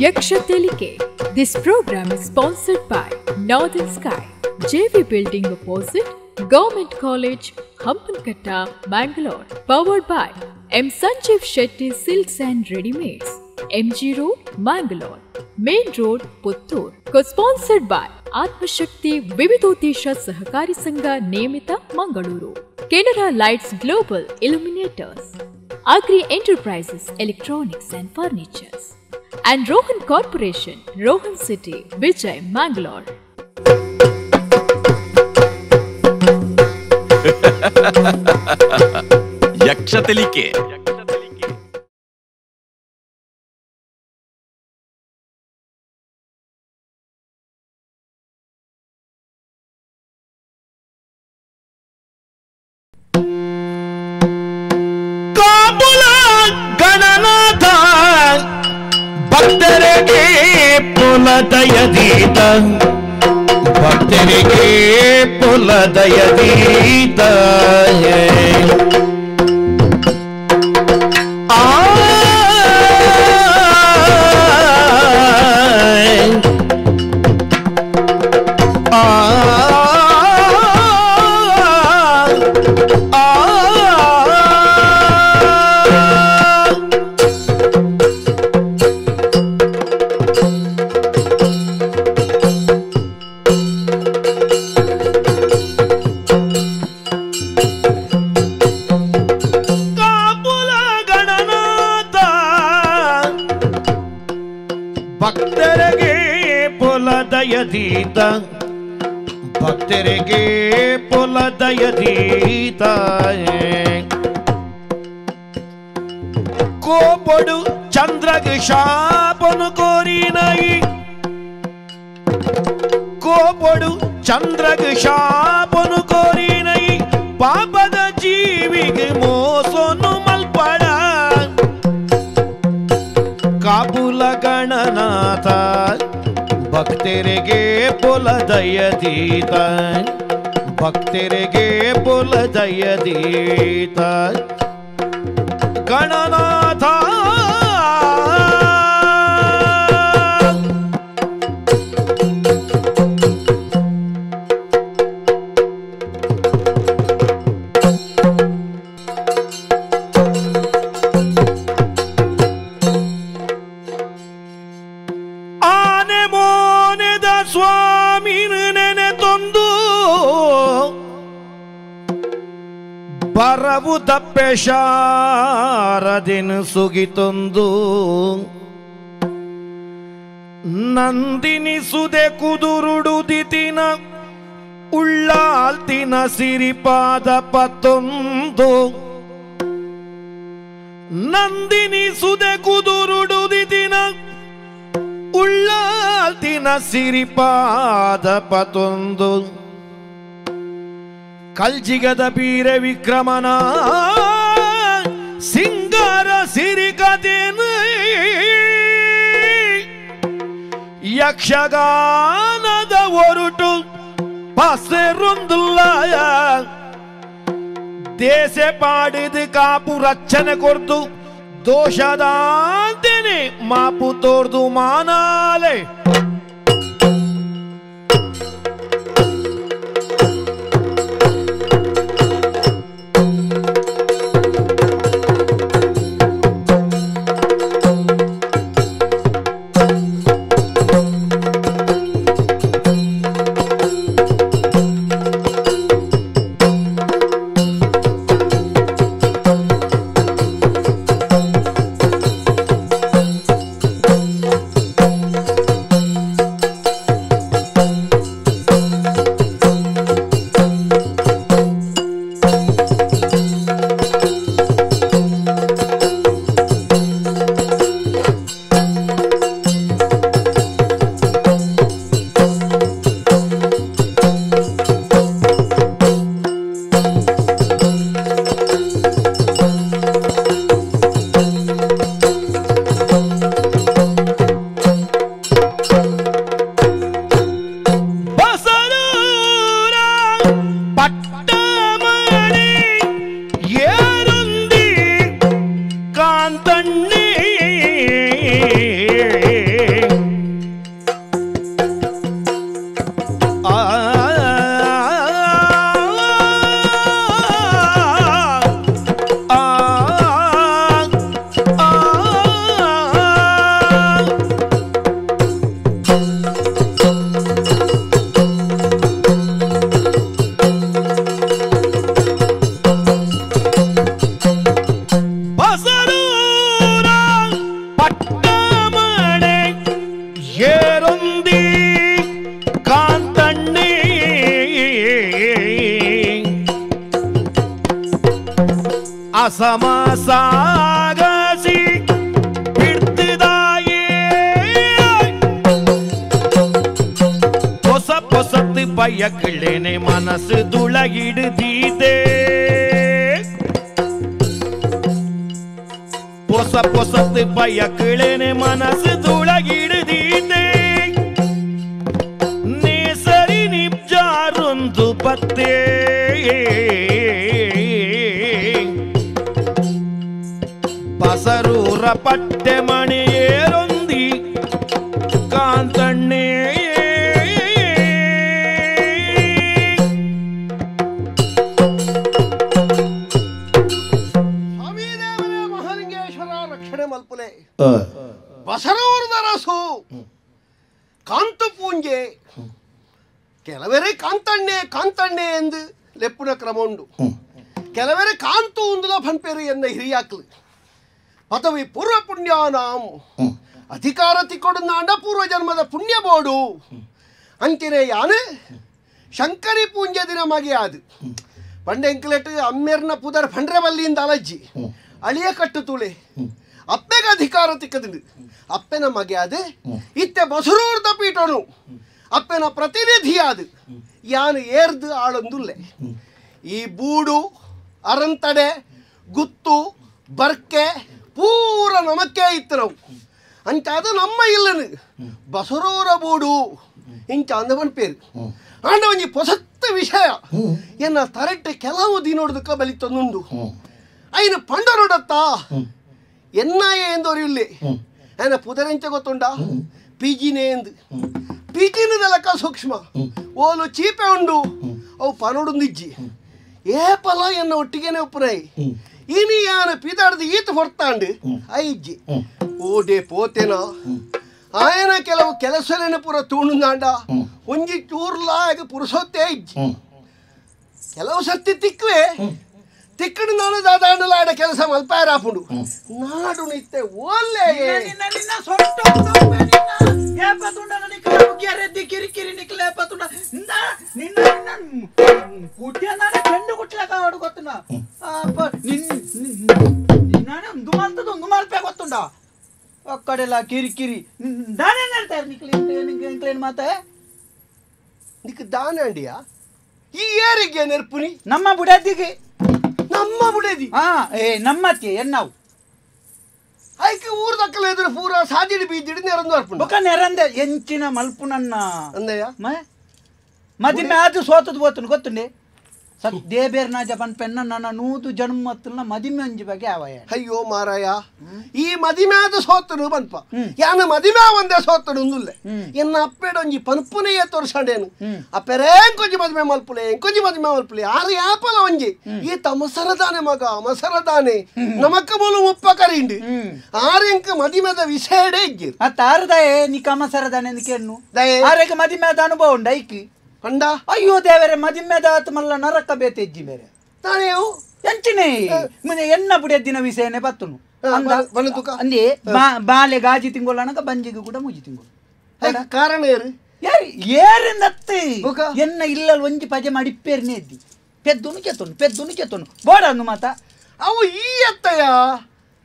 Yaksha Telike. This program is sponsored by Northern Sky, JV Building opposite Government College, Hampankatta, Mangalore. Powered by M. Sanjeev Shetty Silks and Readymades, MG Road, Mangalore, Main Road, Puttur. Co-sponsored by Atmashakti Vividodesha Sahakari Sangha Niyamita, Mangaluru. Canara Lights Global Illuminators, Agri Enterprises Electronics and Furnitures, and Rohan Corporation, Rohan City, Vijay, Mangalore. Yaksha Telike. Kabula Gananatha ಭಕ್ತರಿಗೆ ಪುಲದಯದೀತ, ಭಕ್ತರಿಗೆ ಪುಲದಯದೀತ. ಆ ಆ ಆ ಕಾಪುಲ ಗಣನಾಥ ಭಕ್ತರಿಗೆ ಪುಲದಯದೀತ, ಭಕ್ತರಿಗೆ ಪುಲದಯದೀತ. ಕೋಪಡು ಚಂದ್ರಗೆ ಶಾಪನು ಕೋರಿನೈ, ಕೋಪಡು ಚಂದ್ರಗೆ ಶಾಪನು ಕೋರಿನೈ, ಪಾಪದ ಜೀವಿಗೆ ಮೋಸನು ಮಲ್ಪಡ. ಕಾಪುಲ ಗಣನಾಥ ಭಕ್ತರಿಗೆ ಪುಲದಯದೀತ, ಭಕ್ತರಿಗೆ ಪುಲದಯದೀತ. ಗಣನಾಥ ಆನೆ ಮೋನೆದ ಸ್ವಾಮಿ ನೆನೆ ತೊಂದು ಬರವು ತಪ್ಪೆ ಶಾರದಿನ ಸುಗಿತೊಂದು, ನಂದಿನಿ ಸುದೆ ಕುದುರುಡುದಿತಿನ ಉಳ್ಳಾಲ್ತಿನ ಸಿರಿಪಾದ ಪತ್ತೊಂದು, ನಂದಿನಿ ಸುದೆ ಕುದುರುಡುದಿತಿನ ಉಳ್ಳಾಲ್ತಿನ ಸಿರಿಪಾದ ಪತ್ತೊಂದು, ಕಲ್ಜಿಗದ ಬೀರ ವಿಕ್ರಮನ ಸಿಂಗಾರ ಸಿರಿಕದೇನು ಯಕ್ಷಗಾನದ ಒರುಟು ಪಸೆರೊಂದುಲ್ಲಾಯ, ದೇಶ ಪಾಡಿದ ಕಾಪು ರಕ್ಷಣೆ ಕೊರ್ದು ದೋಷದಾಂತೇನೆ ಮಾಪು ತೋರ್ದು ಮಾನಾಲೆ. ಅಸಮಸಾಗಸಿ ಬಿಡ್ತಿದಾಯೇ ಹೊಸ ಹೊಸತ್ತು ಬಯಕಲೇನೆ ಮನಸ್ಸು ದುಳಗಿಡ್ದೀತೆ ಹೊಸ ಹೊಸತ್ತು ಬಯಕಲೇನೆ ಮನಸ್ಸು ದುಳಗಿಡ್ದೀತೆ ನೇಸರಿ ನಿಬ್ಜಾರೊಂದು ಪತ್ತೇ ಬಸರೂರ ಪಟ್ಟೆ ಮಣಿಯೇರೊಂದಿ ಕಾಂತಣ್ಣೇ ಸ್ವಾಮೀದೇವರೇ ಮಹಾಲಿಂಗೇಶ್ವರ ರಕ್ಷಣೆ ಮಲ್ಪುಲೆ ಬಸರೂರದ ರಸು ಕಾಂತು ಪೂಂಜೆ ಕೆಲವರೇ ಕಾಂತಣ್ಣೆ ಕಾಂತಣ್ಣೆ ಎಂದು ಲೆಪ್ಪುನ ಕ್ರಮ ಉಂಡು ಕೆಲವರೇ ಕಾಂತು ಉಂದುಲ ಫನ್ಪೇರು ಎನ್ನ ಹಿರಿಯಾಕ್ಲು ಪದವಿ ಪೂರ್ವ ಪುಣ್ಯಾನಾಂ ಅಧಿಕಾರ ತಿಕ್ಕೊಡು ಪೂರ್ವ ಜನ್ಮದ ಪುಣ್ಯ ಬೋಡು ಅಂತಿನೇ ಯಾನು ಶಂಕರಿ ಪೂಂಜೆ ದಿನ ಮಗೆಯಾದು ಪಂಡೆಂಕ್ಲೆಟ್ ಅಮ್ಮೇರ್ನ ಪುದರ್ ಫಂಡ್ರೆವಲ್ಲಿಂದ ಅಲಜ್ಜಿ ಅಳಿಯ ಕಟ್ಟು ತುಳೆ ಅಪ್ಪೆಗೆ ಅಧಿಕಾರ ತಿಕ್ಕದಿಂಡು ಅಪ್ಪೆನ ಮಗೆಯಾದು ಇತ್ತೆ ಬಸರೂರ್ದ ಪೀಠನು ಅಪ್ಪೆನ ಪ್ರತಿನಿಧಿಯಾದು ಯಾನು ಏರ್ದು ಆಳೊಂದುಲ್ಲೆ ಈ ಬೂಡು ಅರಂತಡೆ ಗುತ್ತು ಬರ್ಕೆ ಪೂರ ನಮಕ್ಕೆ ಇತ್ತು ನಾವು ಅಂಚ ಅದು ನಮ್ಮ ಇಲ್ಲನು ಬಸರೂರ ಬೂಡು ಇಂಚ ಅಂದ ಪೇರು ಆಂಡ ಒಂಜಿ ಪೊಸತ್ತ ವಿಷಯ ಎನ್ನ ತರಟ್ಟೆ ಕೆಲವು ದಿನೋಡ್ದಕ್ಕ ಬಲಿತೊಂದುಂಡು ಐನು ಪಂಡರೊಡತ್ತ ಎನ್ನಾಯ ಎಂದವರು ಇಲ್ಲಿ ಆಯ್ನ ಪುದರೆಂಚ ಗೊತ್ತುಂಡ ಪಿಜಿನೇ ಎಂದು ಪಿಜಿನದ ಲೆಕ್ಕ ಸೂಕ್ಷ್ಮ ಓಲು ಚೀಪೆ ಉಂಡು ಅವು ಪನೊಡುಂದಿಜ್ಜಿ ಏ ಪಲ ಎನ್ನ ಒಟ್ಟಿಗೆನೆ ಉಪ್ಪುನೈ ಇನಿ ಯಾನ ಪಿದಾಡ್ದು ಈತ ಹೊರ್ತಾಂಡು ಐಜ್ಜಿ ಓಡೆ ಪೋತೆನ ಆಯನ ಕೆಲವು ಕೆಲಸಲೇನ ಪೂರ ತೂಣುಂದಾಂಡ ಒಂಜಿ ಚೂರ್ಲಾಗ ಪುರುಸೊತ್ತೇ ಇಜ್ಜಿ ಕೆಲವು ಸರ್ತಿ ತಿಕ್ಕುವೆ ತಿಕ್ಕಡು ನಾನು ದಾದಾಂಡಲಾಡ ಕೆಲಸ ಮಲ್ಪಾಯರಾಪುಂಡು ನಾಡು ನಿತ್ತೆ ಓಲ್ಲೆ ಗೊತ್ತುಂಡ ಒಕ್ಕಡೆಲ್ಲ ಕಿರಿಕಿರಿ ದಾನೆ ಹೇಳ್ತಾರೆ ನಿಕ್ಲೇನು ಮಾತ ನಿಕ್ ದಾನೆ ಅಂಡಿಯಾ ಈ ಏರಿಗೆ ನೆರ್ಪುನಿ ನಮ್ಮ ಬುಡದಿಗೆ ನಮ್ಮ ಬುಡದಿ ಹಾ ಏ ನಮ್ಮತ್ತೆ ಎನ್ನಾವು ಐಕೆ ಊರ್ದಕ್ಕಲ ಎದುರು ಪೂರ ಸಾದಿಡಿ ಬೀದಿಡಿ ನೆರಂದು ಅರ್ಪುಂಡು ಬೊಕ ನೆರಂದೆ ಎಂಚಿನ ಮಲ್ಪುನನ್ನ ಅಂದಯ್ಯ ಮದಿಮೆ ಅದು ಸೋತದ ಹೋತನು ಗೊತ್ತುಂಡೆ ಸದ್ದೇ ನಾಜ ಪನ್ಪೆನ್ನ ನನ್ನ ನೂದು ಜನ್ಮತ್ತನ ಮದಿಮೆ ಅಂಜಿ ಬಗ್ಗೆ ಆವಯ ಅಯ್ಯೋ ಮಾರಾಯ ಈ ಮದಿಮೆ ಆದ ಸೋತನು ಬನ್ಪ ಯಾನ ಮದಿಮೆ ಒಂದೇ ಸೋತನು ಅಂದುಲ್ಲೆ ಎನ್ನ ಅಪ್ಪೆಡೊಂಜಿ ಪನ್ಪುನೆಯೇ ತೋರ್ಸಂಡೇನು ಅಪ್ಪೆರೇ ಕೊಂಜಿ ಮದಿಮೆ ಮಲ್ಪುಲೆ ಕೊಂಜಿ ಮದಿಮೆ ಮಲ್ಪುಲೆ ಆರು ಯಾಪಲ ಒಂಜಿ ಈ ತಮಸರದಾನೆ ಮಗ ಅಮಸರದಾನೆ ನಮಕ್ಕ ಮೂಲ ಮುಪ್ಪ ಕರಿಂಡು ಆರೆಂಕ ಮದಿಮೆದ ವಿಷಯಡೇ ಇಜ್ಜಿರು ಅತ್ತ ಆರದಾಯೇ ನೀ ಕಮಸರದಾನೆ ಅಂತ ಕೇಳು ಆರೆಗೆ ಮದಿಮೆದ ಅನುಭವ ಉಂಡು ಐಕಿ ಕಂಡ ಅಯ್ಯೋ ದೇವರೇ ಮದಿಮೆದಾತ ಮಲ್ಲ ನರಕ ಬೇತೆಜ್ಜಿ ಬೇರೆ ತಾನೇವು ಎಂಚಿನೇ ಮುನೆ ಎನ್ನ ಬುಡಿಯ ದಿನ ವಿಷಯನೆ ಬತ್ತುನು ಅಂದೇ ಬಾಲೆ ಗಾಜಿ ತಿಂಗೊಳ್ಳನಕ ಬಂಜಿಗೆ ಕೂಡ ಮುಜಿ ತಿಂಗಳು ಕಾರಣ ಏರು ಯಾರು ಏರಿಂದತ್ತೆ ಎನ್ನ ಇಲ್ಲಲ್ ಒಂಜಿ ಪಜೆ ಮಡಿಪೇರ್ನೇ ಇದ್ದಿ ಪೆದ್ದುನು ಕೆತ್ತನು ಪೆದ್ದುನು ಕೆತ್ತನು ಬೋಡನ್ನು ಮಾತ ಅವು ಈ ಎತ್ತಯ್ಯ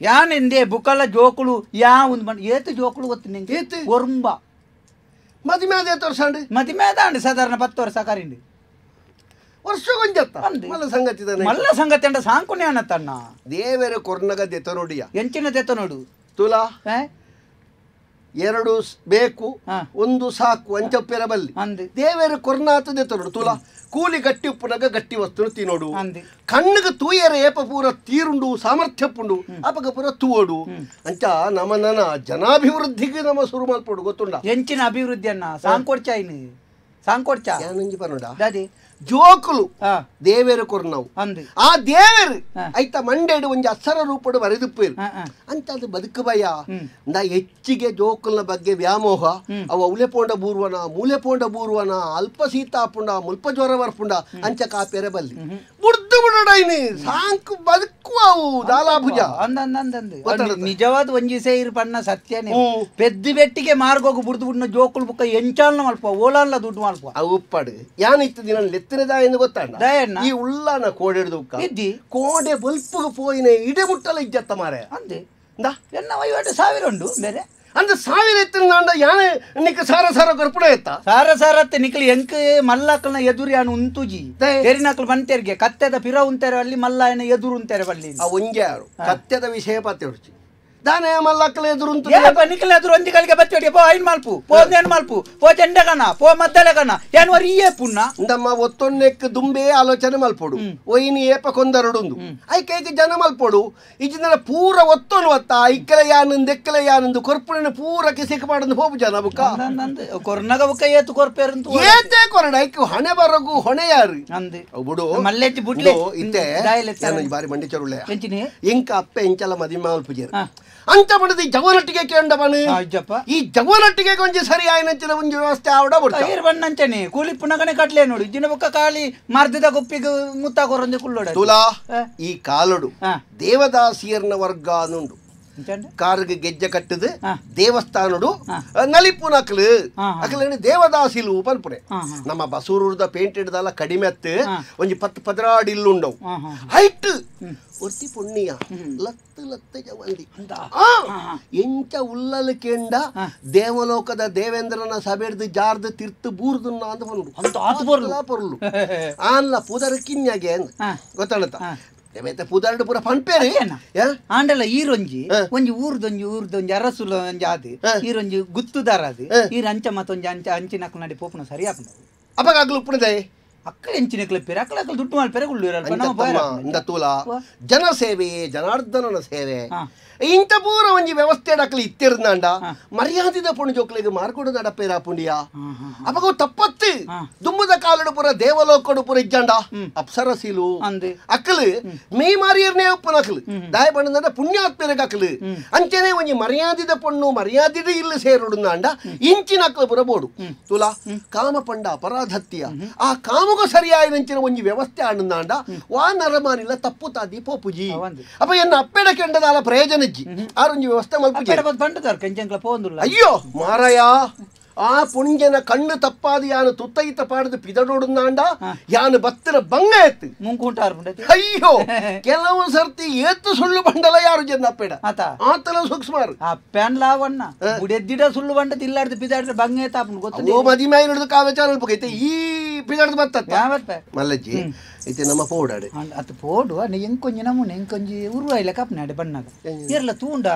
ಯಾನೆಂದೇ ಬುಕಲ ಜೋಕುಳು ಯಾ ಒಂದು ಬಂದು ಏತು ಜೋಕುಳು ಗೊತ್ತು ನಿಂಗೆ ಏತು ಒರುಂಬ ಮದಿಮೆ ಅದೇ ತೋರ್ಸಂಡು ಮದಿಮೆ ಅದಾಂಡು ಸಾಧಾರಣ 10 ವರ್ಷ ಕರಿಂಡು ವರ್ಷ ಕೊಂಜತ್ತ ಮಲ್ಲ ಸಂಗತಿ ಮಲ್ಲ ಸಂಗತಿ ಅಂಡ ಸಾಂಕುನೆ ಅನ್ನತ್ತಣ್ಣ ದೇವರ ಕೊರ್ನಗ ದೆತ ನೋಡಿಯ ಎಂಚಿನ ದೆತ ನೋಡು ತುಲಾ ಎರಡು ಬೇಕು ಒಂದು ಸಾಕು ಅಂಚಪ್ಪೆರ ಬಲ್ಲಿ ದೇವೇರ ಕೊರ್ನಾತದೆ ತರೋಡು ತುಲಾ ಕೂಲಿ ಗಟ್ಟಿ ಉಪ್ಪುನಗ ಗಟ್ಟಿ ವಸ್ತು ತಿನ್ನೋಡು ಕಣ್ಣಿಗೆ ತೂಯರ ಏಪ ಪೂರ ತೀರುಂಡು ಸಾಮರ್ಥ್ಯಪ್ಪುಂಡು ಅಪಗ ಪೂರ ತೂವೋಡು ಅಂಚ ನಮನನ ಜನಾಭಿವೃದ್ಧಿಗೆ ನಮ್ಮ ಸುರು ಮಲ್ಪೋಡು ಗೊತ್ತುಂಡ ಎಂಚಿನ ಅಭಿವೃದ್ಧಿ ಅನ್ನ ಸಾಂಕೊಡ್ಚ ಇನ್ನು ಸಾಂಕೊಡ್ಚ ಯಾನಂಜಿ ಪನ್ನೋಡ ದಾದಿ ಜೋಕುಲು ದೇವೇರು ಕೊರ್ನವು ಆ ದೇವೇರು ಐತ ಮಂಡೇಡು ಒಂಜಿ ಅಸರ ರೂಪಡು ಬರೆದುಪ್ಪೇರು ಅಂತ ಅದು ಬದುಕು ಭಯ ನಾ ಹೆಚ್ಚಿಗೆ ಜೋಕುಲ್ನ ಬಗ್ಗೆ ವ್ಯಾಮೋಹ ಅವ ಉಲೆ ಪೋಂಡ ಬೂರ್ವನ ಮೂಲೆ ಪೋಂಡ ಬೂರ್ವನ ಅಲ್ಪ ಸೀತಾಪುಂಡ ಮುಲ್ಪ ಜ್ವರ ಬರ್ಪುಂಡ ಅಂಚ ಕಾಪೇರೆ ಬಲ್ಲಿ ಬುಡ್ದು ಬಿಡೋಡೈನಿ ಸಾಂಕು ಬದುಕು ಅವು ದಾಲಾಭುಜ ನಿಜವಾದ ಒಂಜಿ ಸೇರು ಪಣ್ಣ ಸತ್ಯನೇ ಪೆದ್ದು ಬೆಟ್ಟಿಗೆ ಮಾರ್ಗೋಗು ಬುಡ್ದು ಬುಡ್ನ ಜೋಕುಲು ಬುಕ್ಕ ಎಂಚಾಲ್ನ ಮಲ್ಪ ಓಲಾನ್ಲ ದುಡ್ಡು ಮಲ್ಪ ಅವು ಉಪ್ಪಾಡು ಯಾನಿತ್ತು ದಿನ ಎತ್ತನದ ಗೊತ್ತಾಂಡ ಈ ಉಳ್ಳಾನ ಕೋಡೆ ಹಿಡಿದು ಕೋಡೆ ಬಲ್ಪುಗೆ ಪೋಯಿನ ಇಡೆ ಮುಟ್ಟಲ ಇಜ್ಜತ್ತ ಮಾರೆ ಅಂದೆ ಎನ್ನ ವಹಿವಾಟು ಸಾವಿರ ಉಂಡು ಬೇರೆ ಅಂದ್ರೆ ಸಾವಿರ ಎತ್ತಿನ ಯಾನೆ ನಿಕ್ಕ ಸಾರ ಸಾರ ಕೊರ್ಪುಡ ಎತ್ತ ಸಾರ ಸಾರ ಅತ್ತೆ ನಿಕ್ಲಿ ಎಂಕ್ ಮಲ್ಲಾಕಲ್ನ ಎದುರು ಯಾನು ಉಂತುಜಿ ತೆರಿನಕಲ್ ಬಂತೇರಿಗೆ ಕತ್ತೆದ ಪಿರ ಉಂತಾರೆ ಅಲ್ಲಿ ಮಲ್ಲಾಯನ ಎದುರು ಉಂತಾರೆ ಬಲ್ಲಿ ಆ ಒಂಜೆ ಯಾರು ಕತ್ತೆದ ವಿಷಯ ಪಾತೆ ಹೊಡ್ಚಿ ದಾನೆ ಮಲ್ಲಕ್ಕಲ ಎದುರು ನಿಕ್ಕಲ ಎದುರು ಒಂಜಿ ಗಳಿಗೆ ಬಚ್ಚೋಡಿ ಪೋ ಐನ್ ಮಲ್ಪು ಪೋ ನೇನ್ ಮಲ್ಪು ಪೋ ಚೆಂಡಗಣ ಪೋ ಮದ್ದಳೆಗಣ ಏನ್ ವರಿ ಏ ಪುಣ್ಣ ನಮ್ಮ ಒತ್ತೊನ್ನೆಕ್ ದುಂಬೆ ಆಲೋಚನೆ ಮಲ್ಪೋಡು ಒಯ್ನಿ ಏಪ ಕೊಂದರಡುಂದು ಐಕೈಕ ಜನ ಮಲ್ಪೋಡು ಇಜಿನ ಪೂರ ಒತ್ತೊನು ಒತ್ತ ಐಕ್ಕಲ ಯಾನಂದು ಎಕ್ಕಲ ಯಾನಂದು ಕೊರ್ಪುನ ಪೂರ ಕಿಸಿಕ ಮಾಡಂದು ಹೋಗು ಜನ ಬುಕ್ಕ ಕೊರ್ನಗ ಬುಕ್ಕ ಏತು ಕೊರ್ಪೇರಂತು ಏತೆ ಕೊರಡ ಐಕ್ ಹಣೆ ಬರಗು ಹೊಣೆ ಯಾರು ಅಂದು ಬುಡು ಮಲ್ಲೆಚ್ಚಿ ಬುಡ್ಲೆ ಇತ್ತೆ ಬಾರಿ ಮಂಡಿ ಚರುಳೆ ಎಂಕ ಅಪ್ಪೆ ಎಂಚಲ ಮದಿಮ ಮಲ್ಪುಜೇರು ಅಂತ ಪಡೆದು ಜವನಟ್ಟಿಗೆ ಕೇಂಡವನು ಈ ಜವನಟ್ಟಿಗೆ ಕೊಂಚ ಸರಿ ಆಯ್ನಂಚಿನ ಒಂದು ವ್ಯವಸ್ಥೆ ಆವಡ ಬಣ್ಣಂಚನೆ ಕೂಲಿ ಪುನಗನೆ ಕಟ್ಲೆ ನೋಡಿ ಜಿನ ಬೊಕ್ಕ ಖಾಲಿ ಮಾರ್ದದ ಗುಪ್ಪಿಗೆ ಮುತ್ತ ಕೊರಂದು ಕುಳ್ಳೋಡ ತುಲಾ ಈ ಕಾಲಡು ದೇವದಾಸಿಯರ್ನ ವರ್ಗ ಅನುಂಡು ಕಾರಿಗೆ ಗೆಜ್ಜೆ ಕಟ್ಟದು ದೇವಸ್ಥಾನಡು ನಲಿಪುನಕ್ಲು ಅಕಲೇನು ದೇವದಾಸಿಲು ಪನ್ಪುನೆ ನಮ್ಮ ಬಸೂರೂರ್ದ ಪೇಂಟ್ ಹಿಡ್ದಲ್ಲ ಕಡಿಮೆ ಅತ್ತು ಒಂಜಿ 10 12 ಇಲ್ಲುಂಡವು ಹೈಟ್ ಒತ್ತಿ ಪುಣ್ಯ ಲತ್ತು ಲತ್ತ ಜವಂದಿ ಎಂಚ ಉಲ್ಲಲು ಕೇಂಡ ದೇವಲೋಕದ ದೇವೇಂದ್ರನ ಸಭೆಡ್ದು ಜಾರ್ದು ತಿರ್ತು ಬೂರ್ದುನ್ನ ಅಂತ ಬಂದು ಪೊರ್ಲು ಆನ್ಲ ಪುದರ್ ಕಿನ್ಯಾಗೆ ಗೊತ್ತಾಣತ್ತ ಪುದಾರ್ಡು ಪೂರ ಪನ್ಪೇರಿ ಆಂಡಲ ಈರೊಂಜಿ ಒಂಜಿ ಊರ್ದೊಂಜಿ ಊರ್ದೊಂಜಿ ಅರಸುಲ ಒಂಜಿ ಆದ್ ಈರೊಂಜಿ ಗುತ್ತುದಾರ ಅದು ಈರ ಅಂಚ ಮತ್ತೊಂಜಿ ಅಂಚ ಅಂಚಿನಕ್ಲು ನಡಿ ಪೋಪುನ ಸರಿ ಆಪುಂಡು ಅಪಗ ಅಗ್ಲು ಉಪ್ಪುನದೆ ಅಕ್ಕಳ ಎಂಚಿನ ಕ್ಲಿಪ್ಪೇರೆ ಅಕ್ಕಳ ಅಕ್ಕಳ ದುಡ್ಡು ಮಲ್ಪೇರೆ ಗುಳ್ಳು ತೂಲ ಜನಸೇವೆ ಜನಾರ್ದನನ ಸೇವೆ ಇಂಥ ಪೂರ ಒಂಜಿ ವ್ಯವಸ್ಥೆ ಅಕ್ಲು ಇತ್ತಿರ್ನಾಂಡ ಮರ್ಯಾದಿದ ಪುಣ್ ಜೋಕ್ಲಿಗೆ ಮಾರ್ಕೊಡು ನಡಪೇರ ಪುಂಡಿಯ ಅಪಗ ತಪ್ಪತ್ತು ದುಮ್ಮದ ಕಾಲಡು ಪೂರ ದೇವಲೋಕಡು ಪೂರ ಇಜ್ಜಾಂಡ ಅಪ್ಸರಸಿಲು ಅಕ್ಕಲು ಮೇ ಮಾರಿಯರ್ನೇ ಉಪ್ಪನ ಅಕ್ಲು ದಾಯ ಬಣ್ಣದ ಪುಣ್ಯಾತ್ಮರಿಗೆ ಅಕ್ಲು ಅಂಚನೆ ಒಂಜಿ ಮರ್ಯಾದಿದ ಪೊಣ್ಣು ಮರ್ಯಾದಿದ ಇಲ್ಲಿ ಸೇರುಡುಂದಾಂಡ ಇಂಚಿನ ಅಕ್ಲು ಪೂರ ಬೋಡು ತುಲಾ ಕಾಮ ಪಂಡ ಅಪರಾಧತ್ಯ ಆ ಕಾಮಗ ಸರಿಯಾಯಿನಂಚಿನ ಒಂಜಿ ವ್ಯವಸ್ಥೆ ಆಡುಂದಾಂಡ ವಾ ನರಮಾನಿಲ್ಲ ತಪ್ಪು ತಾದಿ ಪೋಪುಜಿ ಅಪ್ಪ ಎನ್ನ ಅಪ್ಪೆಡ ಕೆಂಡದಾಲ ಪ್ರಯೋಜನ ಆರೊಂಜಿ ವ್ಯವಸ್ಥೆ ಮಲ್ಪುಜಿ ಅಯ್ಯೋ ಮಾರಾಯ ಆ ಪುಣ್ಯನ ಕಣ್ಣು ತಪ್ಪಾದ ಯಾನು ತುತ್ತೈತ ಪಾಡದು ಪಿದಡೋಡುಂದಾಂಡ ಯಾನು ಬತ್ತಿನ ಬಂಗ ಎತ್ತು ಅಯ್ಯೋ ಕೆಲವು ಸರ್ತಿ ಏತ್ತು ಸುಳ್ಳು ಬಂಡಲ ಯಾರು ಜನ ಅಪ್ಪೆಡ ಆತನ ಸೂಕ್ಷ್ಮಾರು ಅಪ್ಪನ್ ಲಾವಣ್ಣ ಬುಡೆದ್ದಿಡ ಸುಳ್ಳು ಬಂಡದ ಇಲ್ಲಾಡ್ದು ಪಿದಾಡ್ರೆ ಬಂಗ ಎತ್ತ ಗೊತ್ತು ಮದಿಮೆ ಹಿಡಿದು ಕಾವೇಚಾರ ಅಲ್ಪಕೈತೆ ಈ ಪಿದಾಡ್ದು ಬತ್ತ ಮಲ್ಲಜ್ಜಿ ಐತೆ ನಮ್ಮ ಪೋಡಾಡು ಅದು ಪೋಡು ಎಂಕೊಂಜಿ ನಮೂನೆ ಎಂಕೊಂಜಿ ಉರುವ ಇಲ್ಲ ಕಪ್ನಾಡೆ ಬಣ್ಣಗ ಇರ್ಲ ತೂಂಡ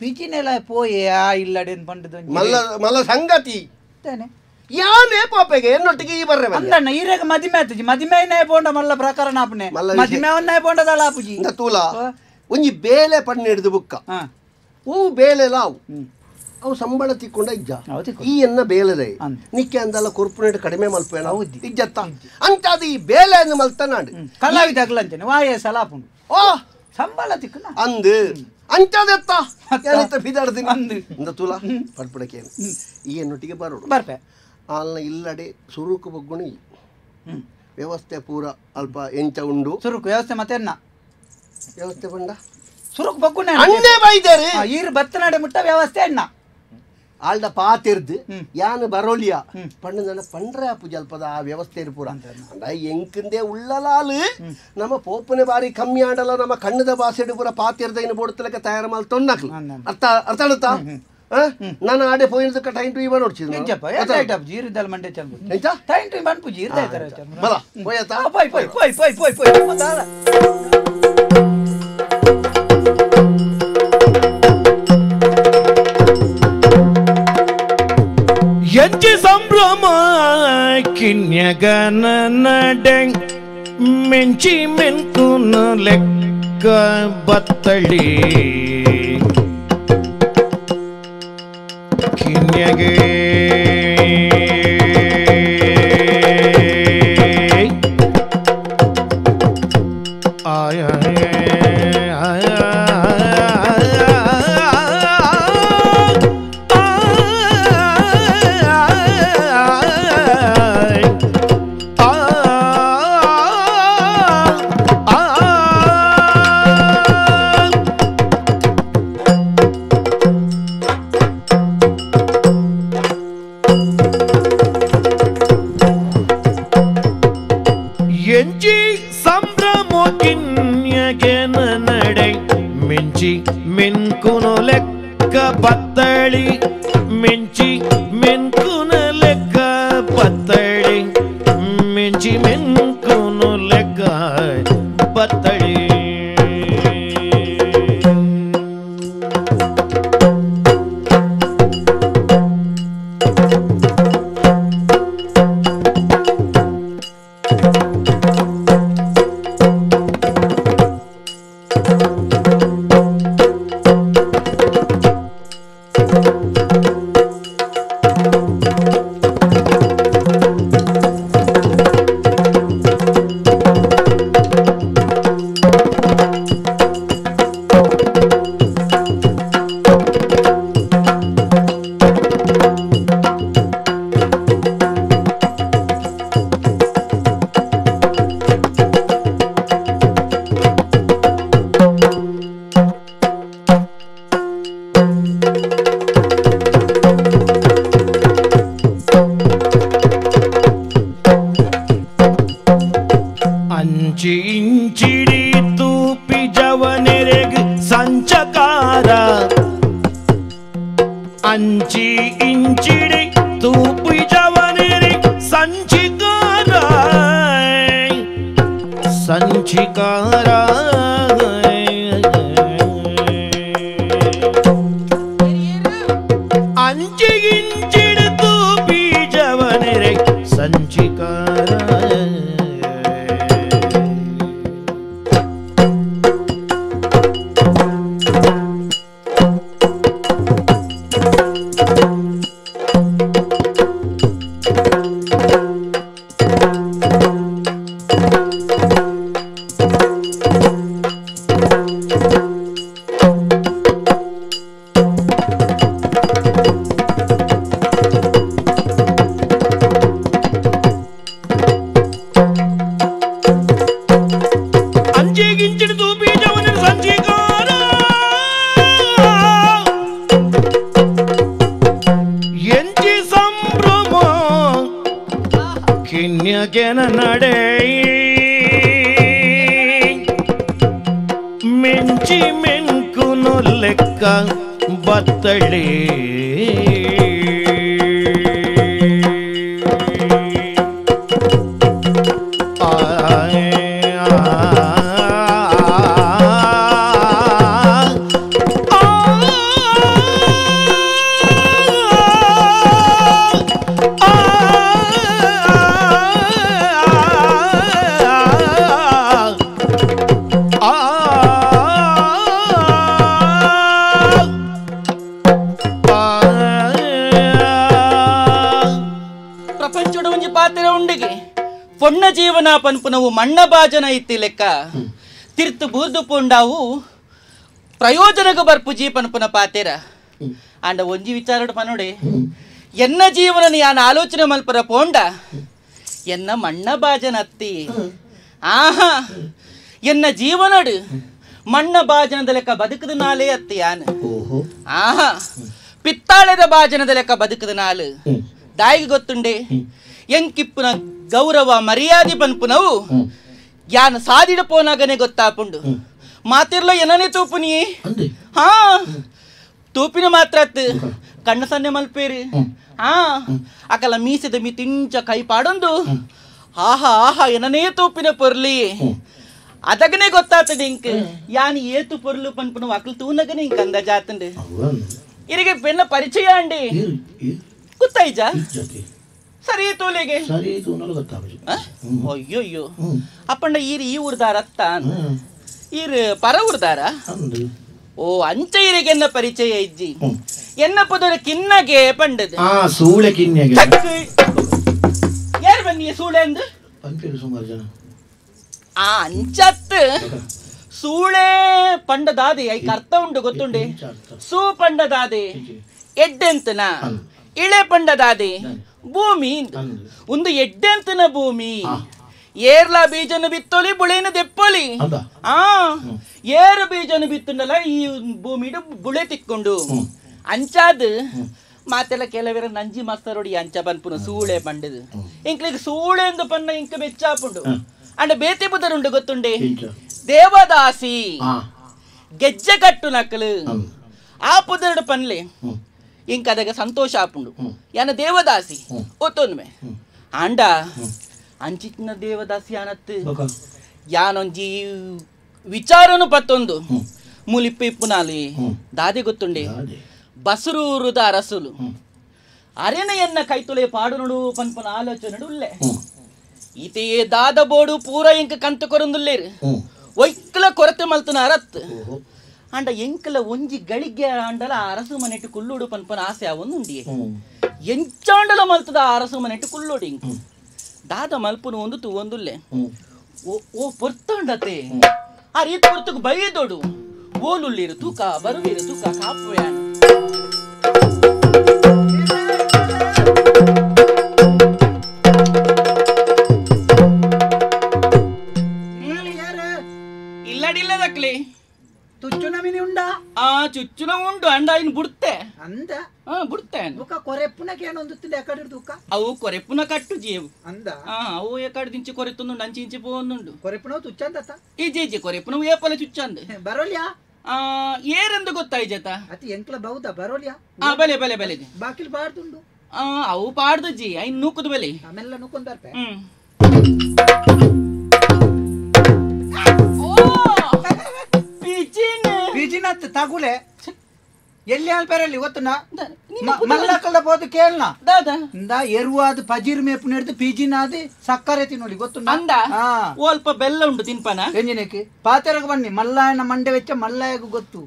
ಪಿಜಿನೆಲ್ಲ ಪೋಯೆ ಆ ಇಲ್ಲಡೇನು ಬಂಡದು ಮಲ್ಲ ಮಲ್ಲ ಸಂಗತಿ ಯಾನೇ ಪಾಪೆಗೆ ಎನ್ನೊಟ್ಟಿಗೆ ಈ ಬರ್ರೆ ಅಂದಣ್ಣ ಈರಾಗ ಮದಿಮೆ ಆತಜಿ ಮದಿಮೆ ಪೋಂಡ ಮಲ್ಲ ಪ್ರಕರಣ ಆಪನೆ ಮದಿಮೆ ಅವನ್ನ ಪೋಂಡದಲ್ಲ ಆಪುಜಿ ತೂಲ ಒಂಜಿ ಬೇಲೆ ಪಣ್ಣು ಹಿಡಿದು ಬುಕ್ಕ ಹೂ ಬೇಲೆ ಲಾವು ಅವು ಸಂಬಳ ತಿಕ್ಕೊಂಡ ಇಜ್ಜ ಈ ಎನ್ನ ಬೇಲೆದೆ ನಿಕ್ಕೆ ಅಂದಲ್ಲ ಕೊರ್ಪುನೇಟ್ ಕಡಿಮೆ ಮಲ್ಪೇನ ಇಜ್ಜತ್ತ ಅಂತ ಅದು ಈ ಬೇಲೆ ಅಂದ್ ಮಲ್ತನಾಡು ಕಲಾವಿದಾಗ್ಲ ಅಂತಾನೆ ವಾಯ ಸಲಾಪುಂಡು ಓ ಸಂಬಳ ತಿಕ್ಕನ ಅಂದು ಅಂಚದೆತ್ತ ಏನಿತ್ತ ಬಿದಾಡ್ತೀನಿ ಅಂದು ಇಂದ ತುಲ ಪಡ್ಪಡಕ್ಕೆ ಈ ಎನ್ನೊಟ್ಟಿಗೆ ಬರೋಡು ಬರ್ಪೆ ಆಲ್ನ ಇಲ್ಲಡೆ ಸುರುಕು ಬಗ್ಗುಣಿ ವ್ಯವಸ್ಥೆ ಪೂರ ಅಲ್ಪ ಎಂಚ ಉಂಡು ಸುರುಕು ವ್ಯವಸ್ಥೆ ಮತ್ತೆ ವ್ಯವಸ್ಥೆ ಬಂಡ ಸುರುಕು ಬಗ್ಗುಣ ಅಣ್ಣೇ ಬೈದೇರಿ ಈರು ಬತ್ತನಾಡೆ ಮುಟ್ಟ ವ್ಯವಸ್ಥೆ ಅಣ್ಣ ಆಲ್ಡ ಪಾತಿರ್ದು ಯಾನು ಬರೋಲಿಯ ಪಣ್ಣು ಪಂಡ್ರೆ ಪೂಜೆ ಅಲ್ಪದ ಆ ವ್ಯವಸ್ಥೆ ಪೂರ ಅಂದ ಎಂಕಂದೇ ಉಳ್ಳಲಾಲು ನಮ್ಮ ಪೋಪನೆ ಬಾರಿ ಕಮ್ಮಿ ಆಡಲ್ಲ ನಮ್ಮ ಕಣ್ಣದ ಬಾಸೆಡು ಪೂರ ಪಾತಿರ್ದ ಇನ್ನು ಬೋಡ್ತಲಕ ತಯಾರು ಮಾಲ್ ತೊನ್ನಕ್ಲು ಅರ್ಥ ಅರ್ಥ ಆಡುತ್ತಾ ನಾನು ಆಡೆ ಪೋಯಿನದಕ್ಕ ಟೈಮ್ ಟು ಇವ ನೋಡ್ಚಿದ್ನು ಬಲ ಪೋಯತಾ ಪೋಯ್ ಪೋಯ್ ಪೋಯ್ ಪೋಯ್ ಪೋಯ್ ಪೋಯ್ ಮತ್ತಾಲ ಎಂಚಿ ಸಂಭ್ರಮ ಕಿನ್ಯಗನ ನಡೆ ಮೆಂಚಿ ಮೆಂಕುನ ಲೆಕ್ಕ ಬತ್ತಳಿ ಕಿನ್ಯಗೆ ಆಯ ಪನ್ಪುನವು ಮಣ್ಣ ಬಾಜನ ಇತ್ತಿ ಲೆಕ್ಕ ತಿರ್ತು ಬೂರ್ದು ಪೋಂಡಾವು ಪ್ರಯೋಜನಗ ಬರ್ಪುಜಿ ಪನ್ಪುನ ಪಾತೇರ ಅಂಡ ಒಂಜಿ ವಿಚಾರಡು ಪನೋಡೆ ಎನ್ನ ಜೀವನ ಯಾನ ಆಲೋಚನೆ ಮಲ್ಪರ ಪೋಂಡ ಎನ್ನ ಮಣ್ಣ ಬಾಜನ ಅತ್ತಿ ಆಹಾ ಎನ್ನ ಜೀವನಡು ಮಣ್ಣ ಬಾಜನದ ಲೆಕ್ಕ ಬದುಕದ ನಾಲೇ ಅತ್ತಿ ಯಾನ ಆಹಾ ಪಿತ್ತಾಳೆದ ಬಾಜನದ ಲೆಕ್ಕ ಬದುಕದ ನಾಲು ದಾಯಿಗೆ ಗೊತ್ತುಂಡೆ ಎಂಕಿಪ್ಪುನ ಗೌರವ ಮರ್ಯಾದೆ ಪನ್ಪುನವು ಯಾನ ಸಾದಿಡ ಪೋನಾಗನೆ ಗೊತ್ತಾಪುಂಡು ಮಾತಿರ್ಲ ಏನನೇ ತೂಪುನಿ ಹಾ ತೂಪಿನ ಮಾತ್ರ ಕಣ್ಣ ಸನ್ನೆ ಮಲ್ಪೇರಿ ಹಾ ಅಕಲ ಮೀಸದ ಮೀ ತಿಂಚ ಕೈ ಪಾಡೊಂದು ಆಹಾ ಆಹಾ ಏನನೇ ತೂಪಿನ ಪೊರ್ಲಿ ಅದಗನೆ ಗೊತ್ತಾತದೆ ಇಂಕ್ ಯಾನ್ ಏತು ಪೊರ್ಲು ಪನ್ಪುನವು ಅಕಲ್ ತೂನಗನೆ ಇಂಕ್ ಅಂದಾಜಾತಂಡು ಇರಿಗೆ ಬೆನ್ನ ಪರಿಚಯ ಅಂಡಿ ಗೊತ್ತಾಯ್ಜ ಸರಿ ತೋಲೆಗೆ ಸರಿ ತೂನಲು ಗೊತ್ತಾಪುಜಿ ಅಯ್ಯೋ ಅಯ್ಯೋ ಅಪ್ಪಂಡ ಈರು ಈ ಊರ್ದಾರ ಅತ್ತ ಈರು ಪರ ಊರ್ದಾರ ಓ ಅಂಚ ಈರಿಗೆನ್ನ ಪರಿಚಯ ಇಜ್ಜಿ ಎನ್ನ ಪುದರ ಕಿನ್ನಗೆ ಪಂಡದು ಸೂಳೆ ಕಿನ್ನಗೆ ಯಾರು ಬನ್ನಿ ಸೂಳೆ ಅಂದು ಪಂಪಿರು ಸುಮಾರು ಜನ ಆ ಅಂಚತ್ ಸೂಳೆ ಪಂಡದಾದೆ ಐಕ್ ಅರ್ಥ ಉಂಡು ಗೊತ್ತುಂಡೆ ಸೂ ಪಂಡದಾದೆ ಎಡ್ಡೆಂತನ ಇಳೆ ಪಂಡದಾದೆ ಭೂಮಿ ಒಂದು ಎಡ್ಡೆಂತನ ಭೂಮಿ ಏರ್ಲ ಬೀಜನು ಬಿತ್ತೋಲಿ ಬುಳೆನು ದೆಪ್ಪೊಲಿ ಆ ಏರು ಬೀಜನು ಬಿತ್ತುಂಡಲ್ಲ ಈ ಭೂಮಿಡು ಬುಳೆ ತಿಕ್ಕೊಂಡು ಅಂಚಾದ್ ಮಾತೆಲ್ಲ ಕೆಲವರ ನಂಜಿ ಮಸ್ತರೊಡಿ ಅಂಚ ಪನ್ಪುನು ಸೂಳೆ ಪಂಡದು ಇಂಕ್ಲಿಗೆ ಸೂಳೆ ಎಂದು ಪನ್ನ ಇಂಕ ಬೆಚ್ಚಾಪುಂಡು ಅಂಡ ಬೇತೆ ಬುದರುಂಡು ಗೊತ್ತುಂಡೆ ದೇವದಾಸಿ ಗೆಜ್ಜೆ ಕಟ್ಟು ನಕಲು ಆ ಪುದರುಡು ಪನ್ಲೆ ಇಂಕ ಅದಕ್ಕೆ ಸಂತೋಷ ಆಪುಂಡು ಯಾನ ದೇವದಾಸಿ ಒತ್ತೊಂದ್ಮೆ ಆಂಡ ಅಂಚಿನ ದೇವದಾಸಿ ಆನತ್ತು ಯಾನೊಂಜಿ ವಿಚಾರನು ಪತ್ತೊಂದು ಮುಲಿಪ್ಪು ಇಪ್ಪುನಾಲಿ ದಾದೆ ಗೊತ್ತುಂಡೆ ಬಸರೂರುದ ಅರಸುಲು ಅರೆನ ಕೈತೊಲೆ ಪಾಡುನಡು ಪನ್ಪನ ಆಲೋಚನೆ ಉಲ್ಲೆ ಈತೆಯೇ ದಾದ ಬೋಡು ಪೂರ ಇಂಕ ಕಂತು ಕೊರೊಂದುಲ್ಲೇರು ಒಯ್ಕಲ ಕೊರತೆ ಮಲ್ತನ ಅರತ್ ಅಂಡ ಎಂಕಲ ಒಂಜಿ ಗಳಿಗೆ ಆಂಡಲ ಅರಸು ಮನೆಟ್ಟು ಕುಲ್ಲುಡು ಪನ್ಪನ ಆಸೆ ಅವೊಂದುಂಡಿ ಎಂಚಾಂಡಲ ಮಲ್ತದ ಅರಸು ಮನೆಟ್ಟು ಕುಲ್ಲುಡು ಇಂಕ ದಾದ ಮಲ್ಪುನು ಒಂದು ತೂವೊಂದುಲ್ಲೆ ಓ ಓ ಪೊರ್ತಂಡತೆ ಆ ರೀತಿ ಪೊರ್ತకు ಬೈದೊಡು ಓಲುಲ್ಲಿರು ತೂಕ ಬರುವಿರು ತೂಕ ಕಾಪುಯಾನ ಇಲ್ಲಡಿಲ್ಲದಕ್ಲಿ ತುಚ್ಚುನ ಮಿನಿ ಉಂಡಾ ಆ ಚುಚ್ಚುನ ಉಂಡು ಅಂಡ ಇನ್ ಬುಡ್ತೆ ಅಂದ ಆ ಬುಡ್ತೆ ಬುಕ್ಕ ಕೊರೆಪ್ಪುನಕ್ಕೆ ಏನೊಂದುತ್ತಿಲ್ಲ ಎಕಡೆ ತೂಕ ಅವು ಕೊರೆಪ್ಪುನ ಕಟ್ಟು ಜೀವು ಅಂದ ಆ ಅವು ಎಕಡೆ ದಿಂಚಿ ಕೊರೆತ್ತುಂಡು ಅಂಚಿ ಇಂಚಿ ಪೋಂದುಂಡು ಕೊರೆಪ್ಪುನ ತುಚ್ಚಂದತ್ತ ಇಜ್ಜಿ ಇಜ್ಜಿ ಕೊರೆಪ್ಪುನ ಏಪಲ ಚುಚ್ಚಂದ ಬರೋಲ್ಯಾ ಆ ಏರೆಂದು ಗೊತ್ತಾಯ್ಜತ ಅತಿ ಎಂಕ್ಲ ಬೌದ ಬರೋಲ್ಯಾ ಆ ಬಲೆ ಬಲೆ ಬಲೆ ಬಾಕಿಲ್ ಬಾರ್ದುಂಡು ಆ ಅವು ಪಾಡ್ದು ಜಿ ಐನ್ ನೂಕುದು ಬಲೆ ಆಮೇಲೆ ನೂಕೊಂಡ್ ಬರ್ಪೆ ಪಿಜಿನತ್ ತಗುಲೆ ಎಲ್ಲಿ ಅಲ್ಪರಲ್ಲಿ ಗೊತ್ತುನಾ ಮಲ್ಲಕಲ್ದ ಪೋದು ಕೇಳ್ನ ಇಂದ ಎರುವಾದ ಪಜೀರ್ ಮೇಪು ನೆಡ್ದು ಪಿಜಿನಾದ ಸಕ್ಕರೆ ತಿನ್ನೋಡಿ ಗೊತ್ತು ಅಂದ ಅಲ್ಪ ಬೆಲ್ಲ ಉಂಟು ತಿನ್ಪನ ಎಂಜಿನಕ್ಕೆ ಪಾತೆರಗ ಬನ್ನಿ ಮಲ್ಲಾಯನ ಮಂಡೆ ವೆಚ್ಚ ಮಲ್ಲಾಯಗ ಗೊತ್ತು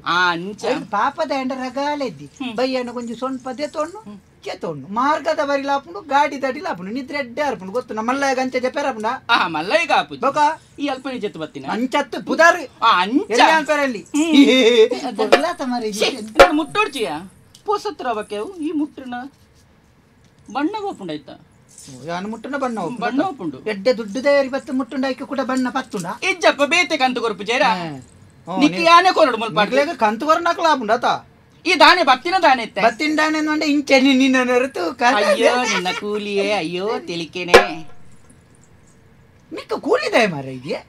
ಪಾಪದ ಎಂಡ ರಗಾಲೆದ್ದಿ ಬಯ್ಯನ ಕೊಂಚ ಸೊನ್ಪದೆ ತೊಣ್ಣು ಚೇತೊಣ್ಣು ಮಾರ್ಗದ ಬರಿ ಲಾಪುಂಡು ಗಾಡಿ ದಡಿ ಲಾಪುಂಡು ನಿದ್ರೆ ಎಡ್ಡೆ ಅರ್ಪುಂಡು ಗೊತ್ತು ನಮ್ಮ ಮಲ್ಲಾಯಗ ಅಂಚೆ ಜಪೆರಪುಂಡ ಮಲ್ಲಯ್ಯಗ ಆಪು ಬೊಕ ಈ ಅಲ್ಪ ನಿಜತ್ತು ಬತ್ತಿನ ಅಂಚತ್ತು ಪುದಾರು ಅಂಚ ಅಲ್ಪರಲ್ಲಿ ನಾನು ಮುಟ್ಟೋಡ್ಚಿಯ ಪೋಸತ್ರ ಬಕ್ಕೆವು ಈ ಮುಟ್ಟಿನ ಬಣ್ಣ ಓಪುಂಡ ಆಯ್ತಾ ಯಾನು ಮುಟ್ಟುನ ಬಣ್ಣ ಬಣ್ಣ ಓಪುಂಡು ಎಡ್ಡೆ ದುಡ್ಡು ತಯಾರಿ ಬತ್ತು ಮುಟ್ಟುಂಡ ಐಕೆ ಕೂಡ ಬಣ್ಣ ಪತ್ತುಂಡ ಇಜ್ಜಪ್ಪ ಬೇತೆ ಕಂತು ಕೊರಪು ಜೇರ ನಿಕ್ಕ ಯಾನೆ ಕೊರಡು ಮುಲ್ಪ ಕಂತು ಕೊರನಾಕ ಲಾಪುಂಡ ಆತ ಈ ದಾನೆ ಬತ್ತಿನ ದಾನೆ ಬತ್ತಿನ ದಾನೆ ಅಂದ್ರೆ ಇಂಚೆ ನಿನ್ನ ನೆರೆತು ಅಯ್ಯೋ ನಿನ್ನ ಕೂಲಿಯೇ ಅಯ್ಯೋ ತಿಳಿಕೆನೆ ನಿಕ್ಕ ಕೂಲಿದೆ ಮಾರ ಇದೆಯೇ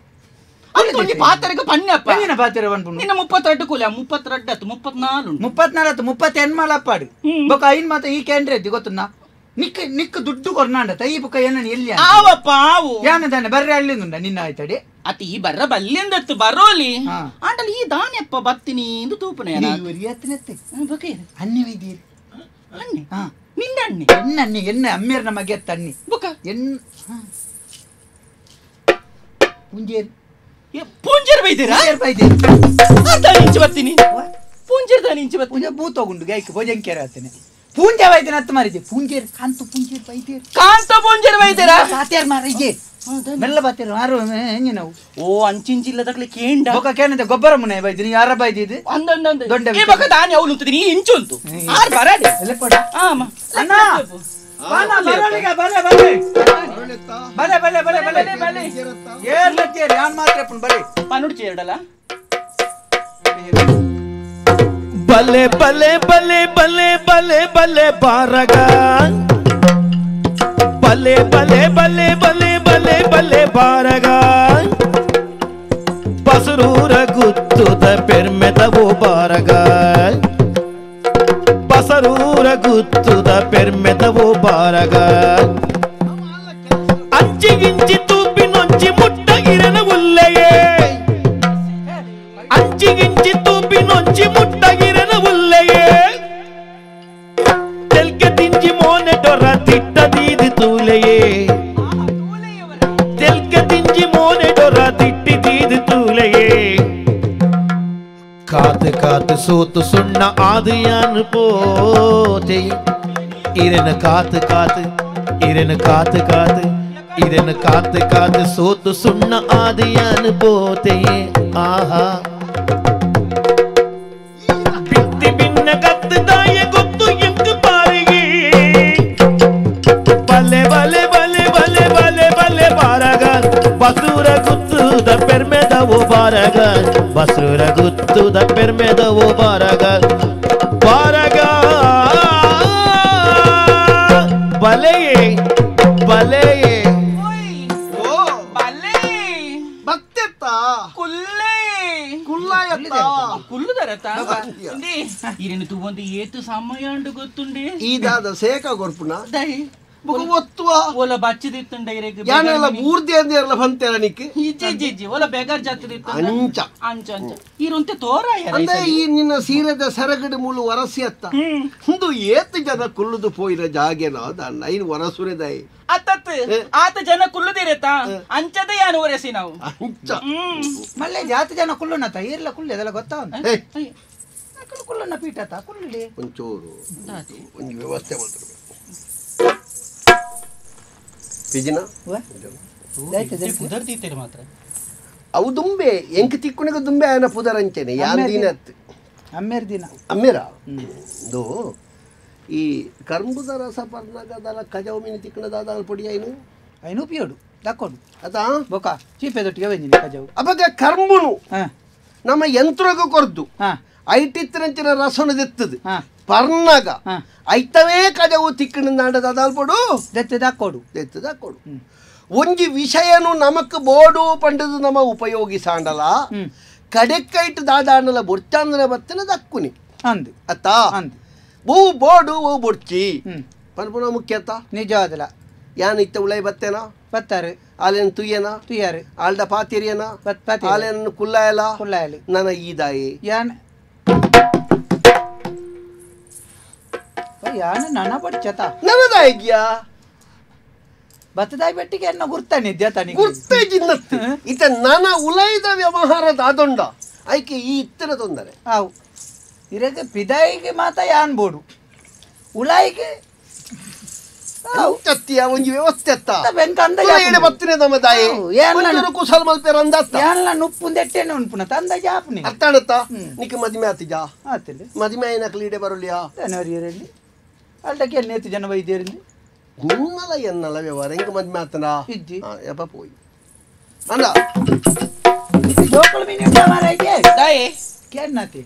ಪಾತ್ರಕ್ಕೆ ಪಣ್ಣಪ್ಪ ಪಣ್ಣಿನ ಪಾತ್ರ ಪನ್ಪುಂಡು ನಿನ್ನ 32 ಕೂಲಿ 32 ಆತು 34 34 ಆತು 38 ಮಲಪ್ಪಾಡು ಬೊಕ ಐನ್ ಮಾತ ಈ ಕೇಂದ್ರ ಇದ್ದಿ ಗೊತ್ತುನಾ ನಿಕ್ಕ ನಿಕ್ಕ ದುಡ್ಡು ಕೊರ್ನಾಂಡತ ಈ ಬೊಕ ಏನನ ಎಲ್ಲಿ ಆವಪ್ಪ ಆವು ಯಾನದಾನೆ ಬರ್ರೆ ಅಲ್ಲಿಂದುಂಡ ನಿನ್ನ ಆಯ್ತಡಿ ಅತಿ ಈ ಬರ್ರ ಬಲ್ಲಿಂದತ್ತು ಬರೋಲಿ ಆಂಡಲ ಈ ದಾನೆಪ್ಪ ಬತ್ತಿನಿ ಎಂದು ತೂಪನೆ ಅಣ್ಣೆ ವೈದ್ಯರು ಅಣ್ಣೆ ನಿಂದ ಅಣ್ಣೆ ಎನ್ನ ಅಣ್ಣೆ ಎನ್ನ ಅಮ್ಮೇರ್ನ ಮಗೆತ್ತ ಅಣ್ಣೆ ಬೊಕ ಎನ್ ಪುಂಜೇರು ಪೂಂಜರ್ ಬೈದಿರಾ ಬೈದಿರು ಇಂಚು ಬತ್ತೀನಿ ಪೂಂಜರ್ ದಾನಿ ಇಂಚು ಬತ್ತೀನಿ ಪೂಂಜ ಬೂತೋಗುಂಡು ಗೈಕ್ ಭೋಜಂಕೇರ ಆತನೆ ಪೂಂಜ ವೈದ್ಯನ ಅತ್ತ ಮಾರಿದೆ ಪೂಂಜೇರ್ ಕಾಂತು ಪೂಂಜೇರ್ ವೈದ್ಯರು ಕಾಂತ ಪೂಂಜೇರ್ ವೈದ್ಯರಾ ತಾತ್ಯಾರ್ ಮಾರಿದೆ ಮೆಲ್ಲ ಬಾತಿರು ಮಾರು ನಾವು ಓ ಅಂಚಿಂಚಿಲ್ಲದಕ್ಲೆ ಕೇಂಡ ಬೊಕ ಕೇನಂತೆ ಗೊಬ್ಬರ ಮುನೆ ಬೈದಿನಿ ಯಾರ ಬೈದಿದ್ದು ಅಂದಂದ ದೊಡ್ಡ ಈ ಬೊಕ ದಾನಿ ಅವಳು ಉಂತಿದ್ದೀನಿ ಇಂಚು ಉಂಟು ಆರ್ ಬರದೆ ಎಲ್ಲ ಆಮ ಅಣ್ಣ ಬರಲಿಗ ಬಲೆ ಬಲೆ ಬಲೆ ಬಲೆ ಬಲೆ ಬಲೆ ಬಲೆ ಏರ್ಲತ್ತೇರಿ ಯಾನ್ ಮಾತ್ರ ಬಲೆ ಪನುಡ್ಚಿ ಎರಡಲ್ಲ ಬಲೆ ಬಲೆ ಬಲೆ ಬಲೆ ಬಲೆ ಬಲೆ ಬಾರಗ ಬಲೆ ಬಲೆ ಬಲೆ ಬಲೆ ಬಲೆ ಬಲೆ ಬಾರಗ ಬಸರೂರ ಗುತ್ತುದ ಪೆರ್ಮೆದವು ಬಾರಗ ಬಸರೂರ ಗುತ್ತುದ ಪೆರ್ಮೆದವು ಬಾರಗ ಅಂಚಿಗಿಂಚಿ ತೂಪಿನೊಂಚಿ ಮುಟ್ಟ ಇರನ ಉಲ್ಲೆಯೇ ಅಂಚಿಗಿಂಚಿ ತೂಪಿನೊಂಚಿ ಮುಟ್ಟ ಇರನ ಉಲ್ಲೆಯೇ ತೆಲ್ಕೆ ತಿಂಜಿ ಮೋನೆ ತೂಲೆಯೇ ತೆಲ್ಕ ತಿಂಜಿ ಮೋನೆ ಡೊರ ತಿಟ್ಟಿ ತೀದು ತೂಲೆಯೇ ಕಾತು ಕಾತು ಸೋತು ಸುಣ್ಣ ಆದಿಯಾನು ಪೋತೆ ಇರನ ಕಾತು ಕಾತು ಇರನ ಕಾತು ಕಾತು ಇರನ ಕಾತು ಕಾತು ಸೋತು ಸುಣ್ಣ ಆದಿಯಾನು ಪೋತೆ ಆಹಾ ಬಿತ್ತಿ ಬಿನ್ನ ಕತ್ತು ತಾಯ ಗೊತ್ತು ಎಂಕು ಪಾರಿಗೆ ಬಲೆ ಬಲೆ ಬಲೆ ಬಲೆ ಬಲೆ ಬಲೆ ಬಾರಗ ಬಸೂರ ಗುತ್ತುದ ಪೆರ್ಮೆದವು ಬಾರಗ ಬಸೂರ ಗುತ್ತುದ ಪೆರ್ಮೆದವು ಬಾರಗ ಬಾರಗ ಬಲೆಯೇ ಬಲೆಯೇ ಓ ಬಲೆ ಬತ್ತೆತ್ತ ಕುಲ್ಲೆ ಕುಲ್ಲಾಯತ್ತ ಕುಲ್ಲುದರತ ಇರೇನು ತೂವೊಂದು ಏತು ಸಮಯ ಅಂಡು ಗೊತ್ತುಂಡೆ ಈದಾದ ಸೇಕ ಗೊರ್ಪುನ ದೈ ಬುಕ ಒತ್ತುವ ಓಲ ಬಚ್ಚದಿತ್ತುಂಡ ಇರೆಗ್ ಯಾನೆಲ್ಲ ಬೂರ್ದಿ ಅಂದೇರ್ಲ ಬಂತೇರ ನಿಕ್ ಇಜ್ಜಿ ಇಜ್ಜಿ ಇಜ್ಜಿ ಓಲ ಬೇಗಾರ್ ಜಾತಿದಿತ್ತು ಅಂಚ ಅಂಚ ಅಂಚ ಈರುಂತೆ ತೋರಾಯ ಅಂದ್ರೆ ಈ ನಿನ್ನ ಸೀರೆದ ಸರಗಡು ಮುಳು ವರಸಿ ಅತ್ತ ಒಂದು ಏತು ಜನ ಕುಲ್ಲುದು ಪೋಯಿನ ಜಾಗೆನೋ ದಾನ್ನ ಐನು ವರಸುರೆದೈ ಅತ್ತತ್ ಆತ ಜನ ಕುಲ್ಲುದಿರತ ಅಂಚದ ಯಾನು ಒರೆಸಿ ನಾವು ಅಂಚ ಮಲ್ಲೆ ಜಾತಿ ಜನ ಕುಲ್ಲುನತ ಈರ್ಲ ಕುಲ್ಲೆ ಅದೆಲ್ಲ ಗೊತ್ತಾ ಉಂಟು ಏ ಕುಲ್ಲುನ ಪೀಠತ ಕುಲ್ಲುಲಿ ಒಂಚೂರು ಒಂಜಿ ವ್ಯವಸ್ಥೆ ಮಾಡ್ತಾರೆ ಪಿಜಿನ ಪುದರ್ ತೀತೇರು ಮಾತ್ರ ಅವು ದುಂಬೆ ಎಂಕ್ ತಿಕ್ಕುನಿಗ ದುಂಬೆ ಆಯನ ಪುದರಂಚೆನೆ ಯಾನ್ ದಿನತ್ ಅಮ್ಮೇರ್ ದಿನ ಅಮ್ಮೇರ ದೋ ಈ ಕರ್ಂಬುದ ರಸ ಪರ್ನಗದಲ ಕಜವು ಮೀನು ತಿಕ್ಕಣದಾದ ಪೊಡಿ ಐನು ಐನು ಪಿಯೋಡು ದಕ್ಕೋಡು ಅತಾ ಬೊಕ ಚೀಪೆ ದೊಟ್ಟಿಗೆ ವೆಂಜಿನ ಕಜವು ಅಪಗ ಕರ್ಂಬುನು ನಮ್ಮ ಯಂತ್ರಗ ಕೊರ್ದು ಐಟಿತ್ತಿನಂಚಿನ ರಸನು ದೆತ್ತದು ಪರ್ನಗ ಐತವೇ ಕಜವು ತಿಕ್ಕಣದಾಂಡದಾದ ಪೊಡು ದೆತ್ತದಾಕೋಡು ದೆತ್ತದಾಕೋಡು ಒಂಜಿ ವಿಷಯನು ನಮಕ್ ಬೋಡು ಪಂಡದು ನಮ ಉಪಯೋಗಿಸಾಂಡಲ ಕಡೆಕೈಟ್ ದಾದಾಂಡಲ ಬೊರ್ಚಾಂದನ ಬತ್ತನ ದಕ್ಕುನಿ ಅಂದು ಅತ್ತಾ ಅಂದು ಓ ಬೋಡು ಓ ಬೊರ್ಚಿ ಪನ್ಪುನ ಮುಖ್ಯತ ನಿಜವಾದಲ ಯಾನ್ ಇತ್ತ ಉಳೈ ಬತ್ತೇನಾ ಬತ್ತಾರೆ ಆಲೇನ್ ತುಯ್ಯನ ತುಯ್ಯಾರು ಆಲ್ಡ ಪಾತಿರಿಯನ ಆಲೇನ್ ಕುಲ್ಲಾಯಲ ಕುಲ್ಲಾಯಲಿ ನನ ಈದಾಯಿ ಯಾನ್ ಯಾನ್ ನನ ಬಡ್ಚತ ನನದಾಯಿಗ್ಯಾ ಬತ್ತದಾಯಿ ಬೆಟ್ಟಿಗೆ ಎನ್ನ ಗುರ್ತಾನೆ ಇದ್ಯಾ ಗುರ್ತೇ ಜಿನ್ನತ್ತು ಇತ ನನ ಉಲೈದ ವ್ಯವಹಾರದ ಅದೊಂಡ ಐಕೆ ಈ ಇತ್ತರ ತೊಂದರೆ ಆವು ಇರಗೆ ಪಿದಾಯಿಗೆ ಮಾತ ಯಾನ್ ಬೋಡು ಉಲಾಯಿಗೆ ಚತ್ತಿಯ ಒಂಜಿ ವ್ಯವಸ್ಥೆ ಅತ್ತ ಬತ್ತಿನ ನಮ್ಮ ತಾಯಿ ಕುಸಲ್ ಮಲ್ಪೆರ ಅಂದತ್ತ ಯಾನ್ಲ ನುಪ್ಪುಂದೆಟ್ಟೆನೆ ಉನ್ಪುನ ತಂದ ಜಾಪುನಿ ಅರ್ಥ ನಿಕ್ಕ ಮದಿಮೆ ಆತಿಜಾ ಆತಿಲ್ಲ ಮದಿಮೆ ಆಯ್ನಕ್ಲು ಈಡೆ ಬರಲಿಯಾ ಜನವರಿಯರಲ್ಲಿ ಅಲ್ಟಕ್ಕೆ ಎನ್ನೇತು ಜನ ವೈದ್ಯರಿಂದ ನಿನ್ನಲ ಎನ್ನಲ ವ್ಯವಹಾರ ಎಂಕ ಮದ್ಮೆ ಆತನ ಇಜ್ಜಿ ಯಪ್ಪ ಪೋಯಿ ಅಂದ ಜೋಕುಲು ಮೀನು ಮಾರಾಯ್ಕೆ ದಾಯೆ ಕೇನ್ನಾತಿ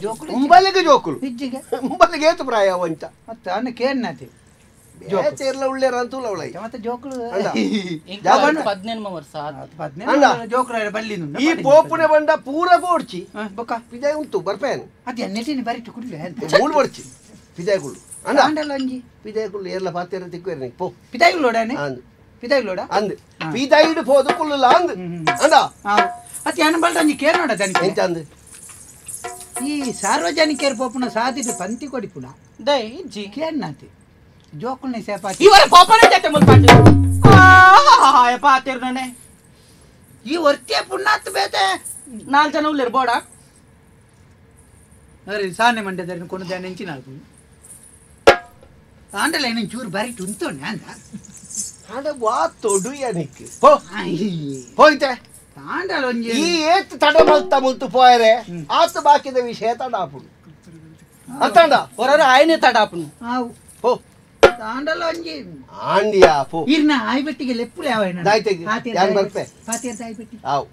ಜೋಕುಲು ಉಂಬಲಿಗೆ ಜೋಕುಲು ಇಜ್ಜಿಗೆ ಉಂಬಲಿಗೆ ಏತು ಪ್ರಾಯ ವಂಚ ಮತ್ತೆ ಅನ್ನ ಕೇನ್ನಾತಿ ಜೋಕೇರ್ಲ ಉಳ್ಳೇರ ಅಂತೂಲ ಉಳೈ ಮತ್ತೆ ಜೋಕುಲು 18 ವರ್ಷ 18 ಜೋಕುಲು ಬಲ್ಲಿ ಈ ಪೋಪುನೆ ಬಂಡ ಪೂರ ಬೋಡ್ಚಿ ಬೊಕ್ಕ ಪಿದಾಯಿ ಉಂಟು ಬರ್ಪೇನು ಅದು ಎನ್ನೆಟಿನ ಬರಿಟು ಕುಡ್ಲೆ ಮೂಳು ಬರ್ಚಿ ಪಿದಾಯಿಗುಳು ಅಣ್ಣ ಆಂಡಲ ಒಂಜಿ ಪಿದಾಯಿಗುಳು ಏರ್ಲ ಪಾತೇರ ತಿಕ್ವೇರ್ನಿ ಪೋ ಪಿದಾಯಿಗುಳೋಡಾನೆ ಅಂದ್ ಪಿದಾಯಿಗುಳೋಡ ಅಂದ್ ಪಿದಾಯಿಡು ಪೋದು ಕುಲ್ಲುಲ ಅಂದ್ ಅಂದ ಅತ್ತೆ ಯಾನ ಬಲ್ಡ ಒಂಜಿ ಕೇರ್ನೋಡ ದನಿಕೆ ಎಂಚ ಅಂದ್ ಈ ಸಾರ್ವಜನಿಕರು ಪೋಪುನ ಸಾದಿಡು ಪಂತಿ ಕೊಡಿಪುನ ದೈ ಇಜ್ಜಿ ಕೇರ್ನಾತಿ ಜೋಕುಲ್ನೆ ಸೇಪಾತಿ ಇವರ ಪೋಪನೆ ಜತೆ ಮುಲ್ಪಾಟಿ ಆಹಾ ಪಾತೇರ್ನನೆ ಈ ವರ್ತಿಯ ಪುಣ್ಣಾತ್ ಬೇತೆ ನಾಲ್ ಜನ ಉಲ್ಲೇರ್ ಬೋಡ ಅರೆ ಸಾನೆ ಮಂಡ್ಯದರಿನ ಕೊನು ನೆಂಚಿನ ಆಂಡಲ ಏನೇನು ಚೂರು ಬರಿಟು ಉಂಟೋನೆ ಅಂದ ಆಂಡ ವಾ ತೊಡು ಯಾನಿಕ್ ಪೋ ಹೋಯ್ತೆ ಆಂಡಲ ಒಂಜಿ ಈ ಏತ್ ತಡ ಮಲ್ತ ಮುಲ್ತು ಪೋಯರೆ ಆತ ಬಾಕಿದ ವಿಷಯ ತಡಾಪುಡು ಅರ್ಥಾಂಡ ಹೊರರ ಆಯ್ನೆ ತಡಾಪುನು ಆವು ಪೋ ಆಂಡಲ ಒಂಜಿ ಆಂಡಿಯಾ ಪೋ ಇರ್ನ ಆಯ್ಬೆಟ್ಟಿಗೆ ಲೆಪ್ಪುಲೆ ಯಾವ ದಾಯ್ತೆಗೆ ಯಾನ್ ಬರ್ಪೆ ಪಾತಿಯರ್ ದಾಯ್ಬೆಟ್ಟಿ ಆವು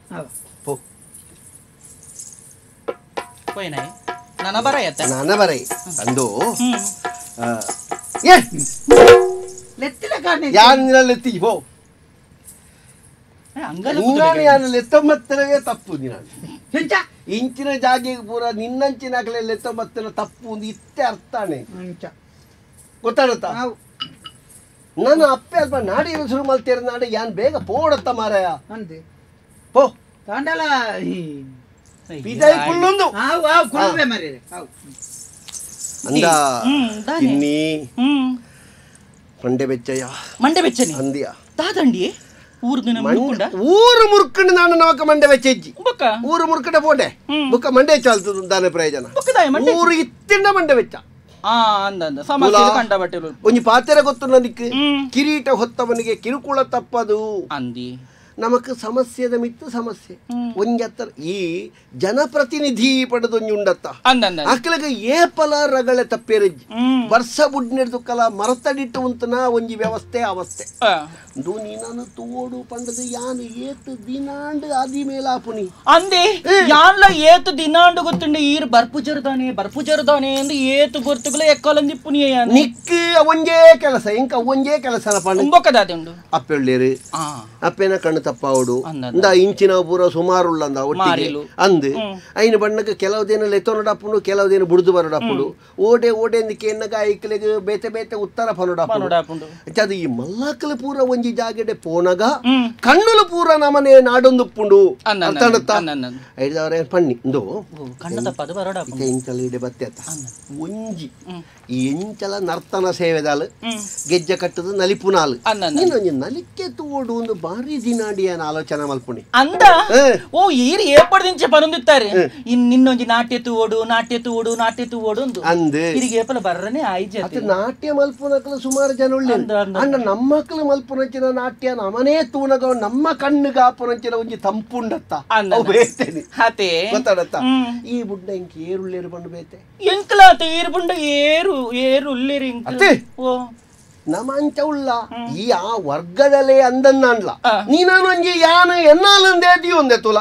ಪೋ ಪೋಯ್ನಾಯ್ ನನ ಬರಯತ್ತ ನನ ಬರೈ ಅಂದು ಏ ಲೆತ್ತಿಲ ಕಾಣೆ ಯಾನ್ ಲೆತ್ತಿ ಪೋ ಅಂಗಲ ನೀನು ಯಾನ್ ಲೆತ್ತೊಂಬತ್ತರವೇ ತಪ್ಪು ನೀನು ಎಂಚ ಇಂಚಿನ ಜಾಗೆಗೆ ಪೂರ ನಿನ್ನಂಚಿನ ಅಗಲೆ ಲೆತ್ತೊಂಬತ್ತರ ತಪ್ಪು ಒಂದು ಇತ್ತೆ ಅರ್ಥಾನೆ ಅಂಚ ಗೊತ್ತಾಡುತ್ತಾ ಆವು ನನ್ನ ಅಪ್ಪೆ ಅಲ್ಪ ನಾಡಿ ಶುರು ಮಲ್ತೇರ ನಾಡೆ ಯಾನ್ ಬೇಗ ಪೋಡತ್ತ ಮಾರಾಯ ಅಂದೆ ಪೋ ತಾಂಡಲ ಪಿದಾಯಿ ಕುಲ್ಲೊಂದು ಆವು ಆವು ಕುಲ್ಲುವೆ ಮರ್ರೆ ಆವು ಅಂದ ಇನ್ನಿ ಮಂಡೆ ಬೆಚ್ಚಯ್ಯ ಮಂಡೆ ಬೆಚ್ಚನಿ ಅಂದಿಯ ದಾದಂಡಿ ಊರು ಊರು ಮುರ್ಕಂಡು ನಾನು ನಮಕ ಮಂಡೆ ಬೆಚ್ಚೆಜ್ಜಿ ಊರು ಮುರ್ಕಂಡ ಪೋಟೆ ಬುಕ್ಕ ಮಂಡೆ ಚಾಲ್ತದ ದಾನೆ ಪ್ರಯೋಜನ ಊರು ಇತ್ತಿಂಡ ಮಂಡೆ ಬೆಚ್ಚ ಒಂಜಿ ಪಾತೆರ ಗೊತ್ತು ನನಗೆ ಕಿರೀಟ ಹೊತ್ತವನಿಗೆ ಕಿರುಕುಳ ತಪ್ಪದು ಅಂದಿ ನಮಕ್ ಸಮಸ್ಯೆದ ಮಿತ್ತು ಸಮಸ್ಯೆ ಒಂಜತ್ತರ ಈ ಜನಪ್ರತಿನಿಧಿ ಪಡೆದೊಂಜಿ ಉಂಡತ್ತ ಅಕ್ಲಗ ಏಪಲ ರಗಳೆ ತಪ್ಪೇರಜ್ಜಿ ವರ್ಷ ಬುಡ್ನೆಡ್ದು ಕಲ ಮರತಡಿಟ್ಟು ಉಂತನ ಒಂಜಿ ವ್ಯವಸ್ಥೆ ಅವಸ್ಥೆ ದು ನೀನನ್ನು ತೋಡು ಪಂಡದು ಯಾನು ಏತು ದಿನಾಂಡು ಅದಿ ಮೇಲಾಪುನಿ ಅಂದೆ ಯಾನ್ಲ ಏತು ದಿನಾಂಡು ಗೊತ್ತುಂಡು ಈರು ಬರ್ಪುಜರುದಾನೆ ಬರ್ಪುಜರುದಾನೆ ಎಂದು ಏತು ಗೊತ್ತುಗಳ ಎಕ್ಕಾಲಂದಿಪ್ಪುನಿ ನಿಕ್ ಒಂಜೇ ಕೆಲಸ ಇಂಕ ಒಂಜೇ ಕೆಲಸ ಪಂಡ ಅಪ್ಪೆಳ್ಳೇರು ಅಪ್ಪೆನ ಕಣ್ಣು ತಪ್ಪಾವಡು ಇಂದ ಇಂಚಿನ ಪೂರ ಸುಮಾರುಳ್ಳಂದ ಒಟ್ಟಿಗೆ ಅಂದು ಐನು ಬಣ್ಣಕ್ಕೆ ಕೆಲವು ದಿನ ಲೆತ್ತೊನಡಪ್ಪುಂಡು ಕೆಲವು ದಿನ ಬುಡ್ದು ಬರೋಡಪ್ಪುಂಡು ಓಡೆ ಓಡೆ ಕೇನ್ನಗ ಐಕ್ಲೆಗ್ ಬೇತೆ ಬೇತೆ ಉತ್ತರ ಪನೋಡಪ್ಪುಂಡು ಅದು ಈ ಮಲ್ಲಾಕಲು ಪೂರ ಒಂಜಿ ಜಾಗೆಡೆ ಪೋನಗ ಕಣ್ಣುಲು ಪೂರ ನಮನೆ ನಾಡೊಂದುಪ್ಪುಂಡು ಅರ್ಥಾಣತ್ತ ಐದವರೆ ಪಣ್ಣಿ ಇಂದು ಕಣ್ಣು ತಪ್ಪದು ಬರೋಡಪ್ಪುಂಡು ಎಂಚಲ ಇಡೆ ಬತ್ತೆ ಒಂಜಿ ಈ ಎಂಚಲ ನರ್ತನ ಸೇವೆದಾಲು ಗೆಜ್ಜೆ ಕಟ್ಟದು ನಲಿಪುನಾಲು ನೀನೊಂಜಿ ನಲಿಕೆ ತೋಡು ಒಂದು ಭಾರಿ ದಿನಾಡಿ ಆಲೋಚನೆ ಮಲ್ಪುಣಿ ಅಂದ ಓ ಈರು ಏಪಡ್ದಿಂಚೆ ಪನೊಂದಿತ್ತಾರೆ ಇನ್ ನಿನ್ನೊಂಜಿ ನಾಟ್ಯ ತೂವೋಡು ನಾಟ್ಯ ತೂವೋಡು ನಾಟ್ಯ ತೂವೋಡು ಅಂದು ಅಂದು ಇರಿಗೆ ಏಪಲ ಬರ್ರನೆ ಆಯ್ಜೆ ಅದು ನಾಟ್ಯ ಮಲ್ಪುನಕಲು ಸುಮಾರು ಜನ ಉಳ್ಳೆ ಅಂಡ ನಮ್ಮಕ್ಕಳು ಮಲ್ಪುನಂಚಿನ ನಾಟ್ಯ ನಮನೇ ತೂನಗ ನಮ್ಮ ಕಣ್ಣುಗ ಆಪುನಂಚಿನ ಒಂಜಿ ತಂಪುಂಡತ್ತ ಅವು ಬೇತೇನೆ ಅತೆ ಗೊತ್ತಾಡತ್ತ ಈ ಬುಡ್ಡ ಇಂಕ ಏರುಳ್ಳೇರು ಬಂಡು ಬೇತೆ ಎಂಕಲಾತ ಏರು ಬುಂಡ ಏರು ಏರು ಉಳ್ಳೇರು ಇಂಕ ಅತ್ತೆ ಓ ನಮಂಚ ಉಳ್ಳ ಈ ಆ ವರ್ಗದಲ್ಲೇ ಅಂದನ್ನಾನ್ಲ ನೀನಾನು ಒಂಜಿ ಯಾನು ಎನ್ನಾಲಂದೇ ಒಂದೆ ತುಲ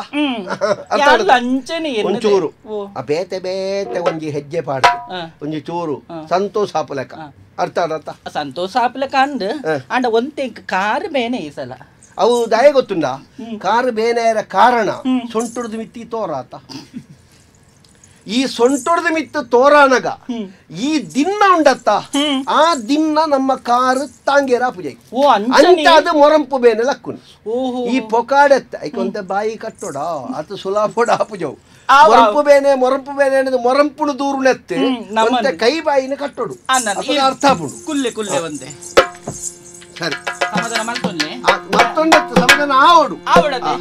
ಒಂಚೂರು ಆ ಬೇತೆ ಬೇತೆ ಒಂಜಿ ಹೆಜ್ಜೆ ಪಾಡು ಒಂಜಿ ಚೂರು ಸಂತೋಷ ಆಪುಲೆಕ ಅರ್ಥ ಅರ್ಥ ಸಂತೋಷ ಆಪುಲೆಕ ಅಂದ್ ಅಂಡ ಒಂತೆ ಕಾರು ಬೇನೆ ಈ ಸಲ ಅವು ದಯ ಗೊತ್ತುಂಡ ಕಾರು ಬೇನೆಯರ ಕಾರಣ ಸೊಂಟುಡ್ದು ಮಿತ್ತಿ ತೋರಾತ ಈ ಸೊಂಟೊಡ್ದ ಮಿತ್ತು ತೋರಾನಗ ಈ ದಿನ ಉಂಡತ್ತ ಆ ದಿನ ನಮ್ಮ ಕಾರು ತಾಂಗೇರ ಪೂಜೆ ಅಂತ ಅದು ಮೊರಂಪು ಬೇನೆ ಲಕ್ಕುನು ಈ ಪೊಕಾಡೆತ್ತ ಐಕೊಂತ ಬಾಯಿ ಕಟ್ಟೋಡ ಅದು ಸುಲಾಫೋಡ ಪೂಜವು ಮೊರಂಪು ಬೇನೆ ಮೊರಂಪು ಬೇನೆ ಅನ್ನೋದು ಮೊರಂಪುನು ದೂರು ನೆತ್ತು ಮತ್ತೆ ಕೈ ಬಾಯಿನ ಕಟ್ಟೋಡು ಅರ್ಥ ಆಪುಂಡು ಕುಲ್ಲೆ ಕುಲ್ಲೆ ಒಂದೇ ಸರಿ ಸಮಾಧಾನ ಮಲ್ತೊನ್ನೆ ಮತ್ತೊಂದತ್ತು ಸಮಾಧಾನ ಆವಡು ಆವಡದೆ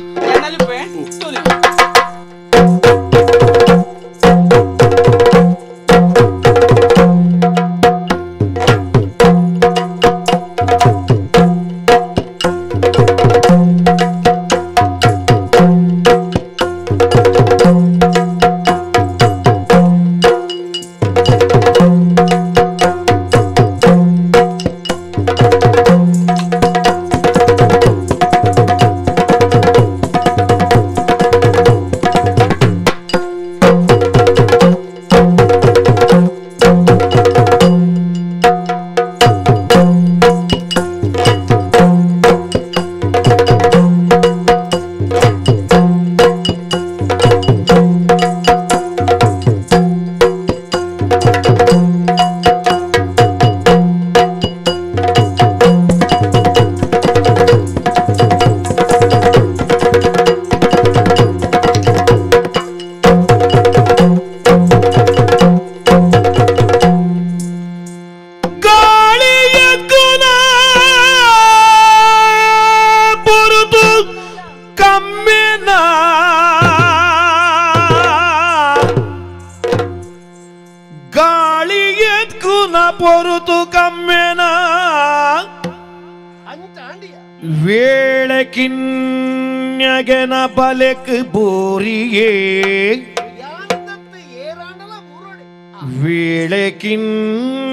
ವೇಳೆಕಿನ್ಯಗೆನ ಬಲೆಕ್ ಬೋರಿಯೇ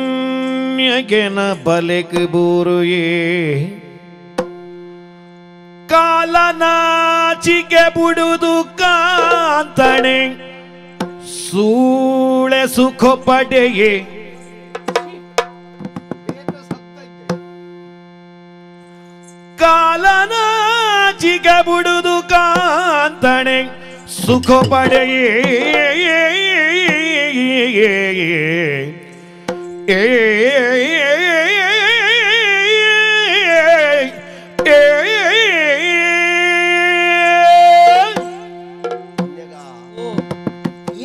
ವೇಳೆಕಿನ್ಯಗೆನ ಬಲೆಕ್ ಬೋರಿಯೇ ಕಾಲನಾಚಿಗೆ ಬುಡುದು ಕಾಂತಣೆ ಸೂಳೆ ಸುಖ ಪಡೆಯೇ ಕಾಲನಾಚಿಗೆ ಬುಡುದು ಕಾಂತಣೆ ಸುಖ ಪಡೆಯೇ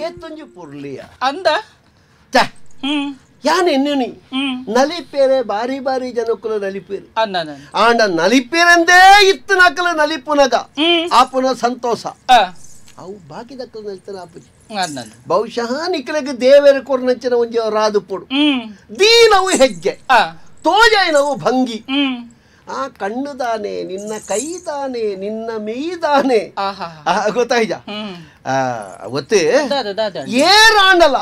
ಏತೊಂಜಿ ಪುರ್ಲಿಯ ಅಂದ ಯಾನ್ ಎನ್ನುನಿ ನಲಿಪೇರೆ ಬಾರಿ ಬಾರಿ ಜನಕ್ಕುಲ ನಲಿಪೇರು ಆಂಡ ನಲಿಪೇರಂದೇ ಇತ್ತನಕಲ ನಲಿಪುನಗ ಆಪುನ ಸಂತೋಷ ಅವು ಬಾಕಿದಕ್ಕಲು ನಲಿತನ ಆಪುಜಿ ಬಹುಶಃ ನಿಕ್ಕಲಗೆ ದೇವರ ಕೊರ್ನಂಚಿನ ಒಂಜಿ ರಾದು ಪೊಡು ದೀನವು ಹೆಜ್ಜೆ ತೋಜೈನವು ಭಂಗಿ ಆ ಕಣ್ಣು ತಾನೆ ನಿನ್ನ ಕೈ ತಾನೆ ನಿನ್ನ ಮೇಯ್ದಾನೆ ಗೊತ್ತಾಯ್ತ ಗೊತ್ತೇ ಏರಾಂಡಲ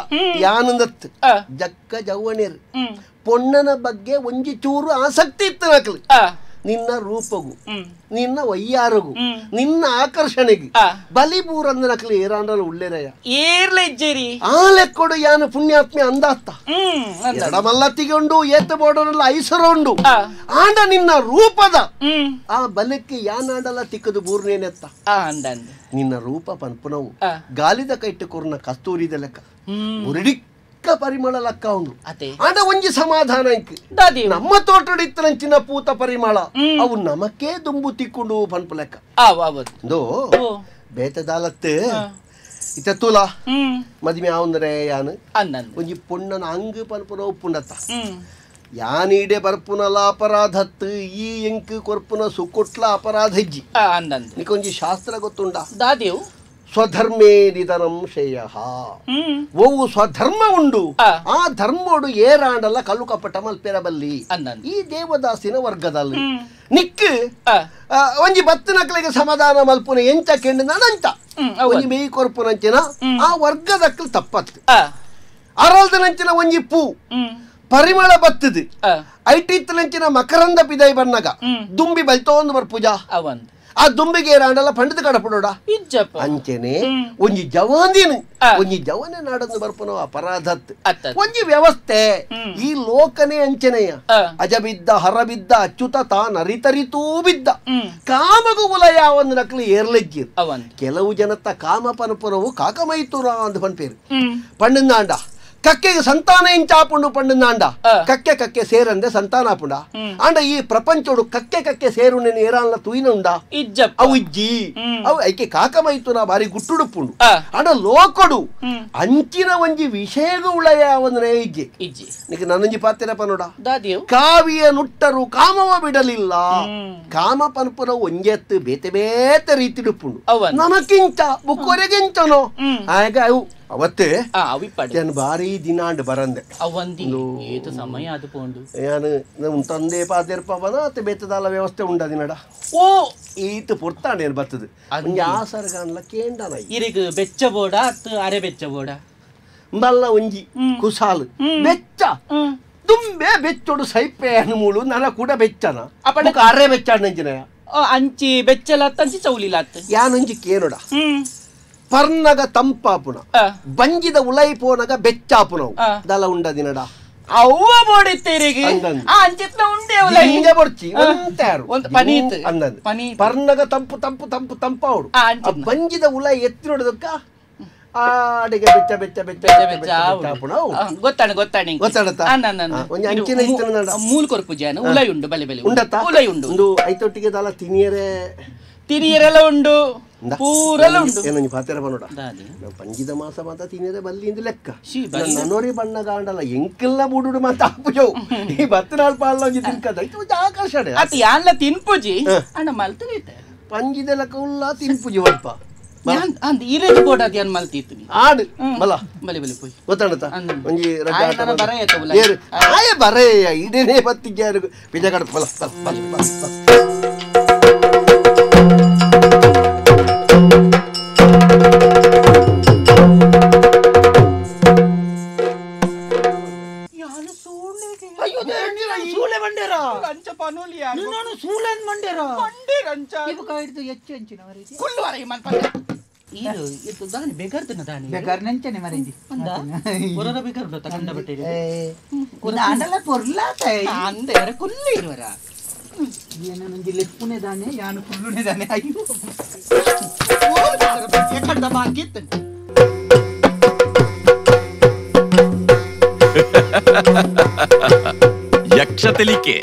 ಯಾನಂದತ್ತು ಜಕ್ಕ ಜವ್ವಣೇರು ಪೊಣ್ಣನ ಬಗ್ಗೆ ಒಂಜಿ ಚೂರು ಆಸಕ್ತಿ ಇತ್ತು ನಕಲು ನಿನ್ನ ರೂಪಗೂ ನಿನ್ನ ವಯ್ಯಾರಗೂ ನಿನ್ನ ಆಕರ್ಷಣೆಗೆ ಬಲಿ ಬೂರಂದ ನಕಲು ಏರಾಂಡಲ ಉಳ್ಳೇರಯ್ಯ ಏರ್ಲ ಇಜ್ಜೇರಿ ಆ ಲೆಕ್ಕೊಡು ಯಾನು ಪುಣ್ಯಾತ್ಮೆ ಅಂದಾತ್ತ ಎಡಮಲ್ಲತ್ತಿಗೆ ಉಂಡು ಏತ ಬೋಡನಲ್ಲ ಐಸರ ಉಂಡು ಆಂಡ ನಿನ್ನ ರೂಪದ ಆ ಬಲಕ್ಕೆ ಯಾನಾಂಡಲ ತಿಕ್ಕದು ಬೂರ್ನೇನೆತ್ತ ನಿನ್ನ ರೂಪ ಪನ್ಪುನವು ಗಾಲಿದ ಕೈಟ್ಟು ಕೊರ್ನ ಕಸ್ತೂರಿದ ಲೆಕ್ಕ ಮುರಿಡಿಕ್ಕ ಪರಿಮಳ ಲಕ್ಕ ಉಂಡು ಆಂಡ ಒಂಜಿ ಸಮಾಧಾನ ನಮ್ಮ ತೋಟಡಿತ್ತನಂಚಿನ ಪೂತ ಪರಿಮಳ ಅವು ನಮಕೇ ದುಂಬು ತಿಕ್ಕೊಂಡು ಪನ್ಪು ಲೆಕ್ಕ ಬೇತದಾಲತ್ತು ಇತ್ತ ತುಲ ಮದುವೆ ಆವಂದ್ರೆ ಯಾನು ಒಂಜಿ ಪೊಣ್ಣನ ಅಂಗು ಪನ್ಪುನ ಉಪ್ಪುಂಡತ್ತ ಯಾನೀಡೆ ಬರ್ಪುನಲ ಅಪರಾಧತ್ತು ಈ ಎಂಕ್ ಕೊರ್ಪುನ ಸುಕೊಟ್ಲ ಅಪರಾಧ ಇಜ್ಜಿ ನಿಕೊಂಜಿ ಶಾಸ್ತ್ರ ಗೊತ್ತುಂಡ ಸ್ವಧರ್ಮೇ ನಿಧನಂ ಶ್ರೇಯಃ ಓವು ಸ್ವಧರ್ಮ ಉಂಡು ಆ ಧರ್ಮೋಡು ಏರಾಂಡಲ್ಲ ಕಲ್ಲು ಕಪಟ ಮಲ್ಪೆರಬಲ್ಲಿ ಈ ದೇವದಾಸಿನ ವರ್ಗದಲ್ಲಿ ನಿಕ್ ಒಂಜಿ ಬತ್ತಿನಕ್ಲಿಗೆ ಸಮಾಧಾನ ಮಲ್ಪುನ ಎಂಚ ಕೆಂಡು ನಂಚ ಒಂಜಿ ಮೇಯ್ ಕೊರ್ಪುನಂಚಿನ ಆ ವರ್ಗದಕ್ಕಲು ತಪ್ಪತ್ತು ಅರಲ್ದನಂಚಿನ ಒಂಜಿ ಪೂ ಪರಿಮಳ ಬತ್ತದು ಐಟಿತ್ತನಂಚಿನ ಮಕರಂದ ಪಿದೈ ಬಣ್ಣಗ ದುಂಬಿ ಬಲ್ತೋಂದು ಬರ್ಪೂಜಾ ಆ ದುಂಬಿಗೆ ಏರಾಂಡಲ ಪಂಡಿತ ಕಡಪಡೋಡ ಅಂಚೆನೆ ಒಂಜಿ ಜವಾನಿನ ಒಂಜಿ ಜವನ ನಾಡನ್ನು ಬರ್ಪುನ ಅಪರಾಧತ್ ಒಂಜಿ ವ್ಯವಸ್ಥೆ ಈ ಲೋಕನೇ ಅಂಚನೆಯ ಅಜಬಿದ್ದ ಹರಬಿದ್ದ ಅಚ್ಯುತ ತಾನ್ ಅರಿತರಿತೂ ಬಿದ್ದ ಕಾಮಗು ಉಲಯ ಒಂದು ನಕಲು ಏರ್ಲೆಜ್ಜಿ ಕೆಲವು ಜನತ್ತ ಕಾಮ ಪನಪುರವು ಕಾಕಮೈತುರ ಅಂದ್ ಪನ್ಪೇರು ಪಂಡಂದಾಂಡ ಕಕ್ಕೆಗೆ ಸಂತಾನ ಎಂಚಾಪುಂಡು ಪಂಡಂದಾಂಡ ಕಕ್ಕೆ ಕಕ್ಕೆ ಸೇರಂದೆ ಸಂತಾನ ಆಪುಂಡ ಆಂಡ ಈ ಪ್ರಪಂಚೋಡು ಕಕ್ಕೆ ಕಕ್ಕೆ ಸೇರು ನೆನೆ ಏರಾನ್ಲ ತೂಯಿನ ಉಂಡ ಅವು ಇಜ್ಜಿ ಅವು ಐಕೆ ಕಾಕಮೈತುನ ಬಾರಿ ಗುಟ್ಟುಡುಪುಂಡು ಆಂಡ ಲೋಕಡು ಅಂಚಿನ ಒಂಜಿ ವಿಷಯಗೂ ಉಳಯ ಒಂದನೇ ಇಜ್ಜಿ ಇಜ್ಜಿ ನಿಕ್ ನನ್ನಂಜಿ ಪಾತಿರ ಪನೋಡ ಕಾವಿಯ ನುಟ್ಟರು ಕಾಮವ ಬಿಡಲಿಲ್ಲ ಕಾಮ ಪನ್ಪುನ ಒಂಜೆತ್ತು ಬೇತೆ ಬೇತೆ ರೀತಿಡುಪುಂಡು ನಮಕ್ಕಿಂತ ಬುಕ್ಕೊರೆಗಿಂತನೋ ಆಗ ಅವು ಅವತ್ತೇ ನಾನು ಭಾರಿ ದಿನಾಂಡ್ ಬರಂದೆ ಸಮಯ ಅದು ಪೋಂಡು ಯಾನು ನಮ್ಮ ತಂದೆ ಪಾತೆರ್ಪವನ ಅತ್ತೆ ಬೇತದಾಲ ವ್ಯವಸ್ಥೆ ಉಂಡ ದಿನಡ ಓ ಈತ ಪೊರ್ತಾಂಡ ಏನು ಬರ್ತದೆ ಆಸರ್ಗಾನ್ಲ ಕೇಂಡನ ಇರಿಗ್ ಬೆಚ್ಚ ಬೋಡ ಅತ್ತು ಅರೆ ಬೆಚ್ಚ ಬೋಡ ಬಲ್ಲ ಒಂಜಿ ಕುಸಾಲು ಬೆಚ್ಚ ದುಂಬೆ ಬೆಚ್ಚೋಡು ಸೈಪೆ ಮೂಳು ನನ ಕೂಡ ಬೆಚ್ಚನ ಅಪ್ಪಣ ಅರೆ ಬೆಚ್ಚಾಡ ನಂಜಿನ ಅಂಚಿ ಬೆಚ್ಚಲತ್ತ ಅಂಚಿ ಚೌಲಿಲತ್ತ ಯಾನಂಜಿ ಕೇನೋಡ ಪರ್ನಗ ತಂಪಾಪುನ ಬಂಜಿದ ಉಲೈ ಪೋನಗ ಬೆಚ್ಚಾಪುನವು ದಲ ಉಂಡ ದಿನಡ ಅವ್ವ ಬೋಡಿತ್ತೀರಿಗೆ ಅಂಚಿತ್ನ ಉಂಡೆ ಹಿಂಗೆ ಬರ್ಚಿ ಒಂತಾರು ಒಂದು ಪನೀತ್ ಅಂದಂದು ಪರ್ನಗ ತಂಪು ತಂಪು ತಂಪು ತಂಪಾవుಡು ಬಂಜಿದ ಉಲೈ ಎತ್ತಿ ನೋಡೋದಕ್ಕ ಆಡಿಗೆ ಬೆಚ್ಚ ಬೆಚ್ಚ ಬೆಚ್ಚ ಬೆಚ್ಚ ಬೆಚ್ಚಾಪುನವು ಗೊತ್ತಾಣ ಗೊತ್ತಾಣ ಗೊತ್ತಾಡತ್ತ ಒಂಜಿ ಅಂಚಿನ ಇತ್ತನ ಮೂಲ ಕೊರ್ಪು ಜಾನ ಉಲೈ ಉಂಡು ಬಲೆ ಬಲೆ ಉಂಡತ್ತ ಉಲೈ ಉಂಡು ಒಂದು ಐತೊಟ್ಟಿಗೆ ದಲ ತಿನಿಯರೆ ತಿನಿಯರೆಲ್ಲ ಉಂಡು ಪೂರೆಲ್ಲ ಉಂಡು ಏನೊಂಜಿ ಪಾತೆರ ಬನ್ನೋಡ ಪಂಜಿದ ಮಾಸ ಮಾತ ತಿನಿಯರೆ ಬಲ್ಲಿ ಲೆಕ್ಕ ನನೋರಿ ಬಣ್ಣ ಗಾಂಡಲ್ಲ ಎಂಕೆಲ್ಲ ಬೂಡುಡು ಮಾತ ಆಪುಜವು ಈ ಬತ್ತನಾಳ್ ಪಾಲ ಒಂಜಿ ತಿನ್ಕದ ಇದು ಒಂಜಿ ಆಕರ್ಷಣೆ ಅತ್ ಯಾನ್ಲ ತಿನ್ಪುಜಿ ಅಣ್ಣ ಮಲ್ತುಗೈತೆ ಪಂಜಿದ ಲೆಕ್ಕ ಉಲ್ಲ ತಿನ್ಪುಜಿ ಒಲ್ಪ ಅಂದ್ ಇರೇದು ಬೋಡ ಅದು ಏನ್ ಮಲ್ತಿತ್ತು ಆಡು ಬಲ ಬಲೆ ಬಲೆ ಪೋಯ್ ಗೊತ್ತಾಣತ ಒಂಜಿ ಆಯ ಬರೆಯ ಇಡೇನೆ ಬತ್ತಿಗೆ ಪಿಜ ಕಡ ಬಲ ಬಲ ಬಲ ಬಲ ಯಕ್ಷ ತೆಲಿಕೆ.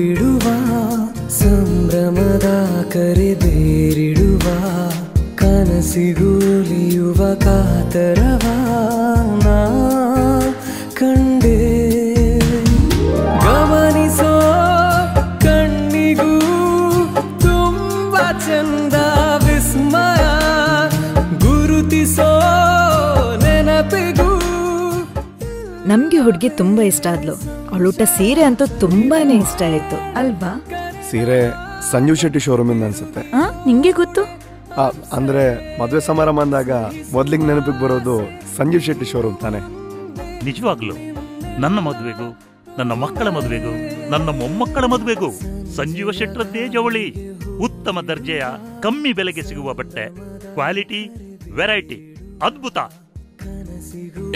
ಬಿಡುವ ಸಂಭ್ರಮದ ಕರೆ ಬೇರಿಡುವ ಕನಸಿಗೂಲಿಯುವ ಕಾತರವ ನಾ ಕಂಡೆ. ಗಮನಿಸೋ ಕಣ್ಣಿಗೂ ತುಂಬ ಚಂದ ವಿಸ್ಮಯ, ಗುರುತಿಸೋ ನೆನಪಿಗೂ. ನಮ್ಗೆ ಹುಡುಗಿ ತುಂಬಾ ಇಷ್ಟ ಆದ್ಲು. ಅವಳೂಟ ಸೀರೆ ಅಂತೂ ತುಂಬಾನೇ ಇಷ್ಟ ಆಯ್ತು ಅಲ್ವಾ? ಸೀರೆ ಸಂಜೀವ್ ಶೆಟ್ಟಿ ಶೋರೂಮ್ ಇಂದ ಅನ್ಸುತ್ತೆ. ನಿಂಗೆ ಗೊತ್ತು? ಅಂದ್ರೆ ಮದುವೆ ಸಮಾರಂಭ ಅಂದಾಗ ಮೊದ್ಲಿಗೆ ನೆನಪಿಗೆ ಬರೋದು ಸಂಜೀವ್ ಶೆಟ್ಟಿ ಶೋರೂಮ್ ತಾನೆ. ನಿಜವಾಗ್ಲೂ ನನ್ನ ಮದುವೆಗೂ, ನನ್ನ ಮಕ್ಕಳ ಮದುವೆಗೂ, ನನ್ನ ಮೊಮ್ಮಕ್ಕಳ ಮದುವೆಗೂ ಸಂಜೀವ ಶೆಟ್ಟರದ್ದೇ ಜವಳಿ. ಉತ್ತಮ ದರ್ಜೆಯ ಕಮ್ಮಿ ಬೆಲೆಗೆ ಸಿಗುವ ಬಟ್ಟೆ, ಕ್ವಾಲಿಟಿ, ವೆರೈಟಿ ಅದ್ಭುತ.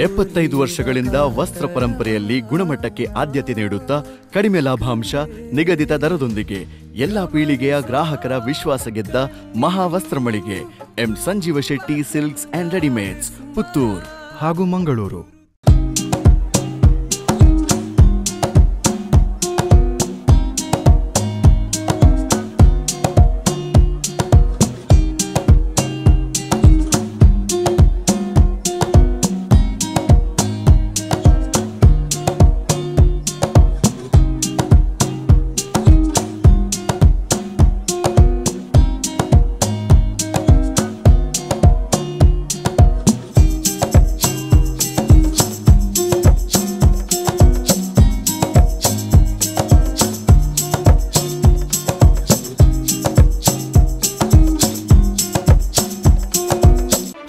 75 ವರ್ಷಗಳಿಂದ ವಸ್ತ್ರ ಪರಂಪರೆಯಲ್ಲಿ ಗುಣಮಟ್ಟಕ್ಕೆ ಆದ್ಯತೆ ನೀಡುತ್ತಾ ಕಡಿಮೆ ಲಾಭಾಂಶ, ನಿಗದಿತ ದರದೊಂದಿಗೆ ಎಲ್ಲ ಪೀಳಿಗೆಯ ಗ್ರಾಹಕರ ವಿಶ್ವಾಸ ಗೆದ್ದ ಮಹಾವಸ್ತ್ರ ಮಳಿಗೆ M Sanjeeva Shetty silks and readymades, Puttur ಹಾಗೂ ಮಂಗಳೂರು.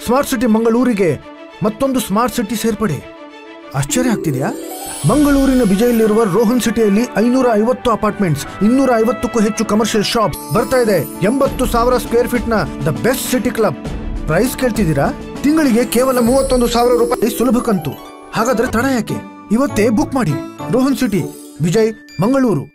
ಸ್ಮಾರ್ಟ್ ಸಿಟಿ ಮಂಗಳೂರಿಗೆ ಮತ್ತೊಂದು ಸ್ಮಾರ್ಟ್ ಸಿಟಿ ಸೇರ್ಪಡೆ. ಆಶ್ಚರ್ಯ ಆಗ್ತಿದೆಯಾ? ಮಂಗಳೂರಿನ ಬಿಜೈಲಿರುವ ರೋಹನ್ ಸಿಟಿಯಲ್ಲಿ 550 ಅಪಾರ್ಟ್ಮೆಂಟ್ಸ್, 250ಕ್ಕೂ ಹೆಚ್ಚು ಕಮರ್ಷಿಯಲ್ ಶಾಪ್ಸ್ ಬರ್ತಾ ಇದೆ. 80,000 ಸ್ಕ್ವೇರ್ ಫೀಟ್ ನ the best city club. Price ಕೇಳ್ತಿದ್ದೀರಾ? ತಿಂಗಳಿಗೆ ಕೇವಲ 31,000 ರೂಪಾಯಿ ಸುಲಭ ಕಂತು. ಹಾಗಾದ್ರೆ ತಡ ಯಾಕೆ? ಇವತ್ತೇ ಬುಕ್ ಮಾಡಿ. ರೋಹನ್ ಸಿಟಿ, ಬಿಜೈ, ಮಂಗಳೂರು.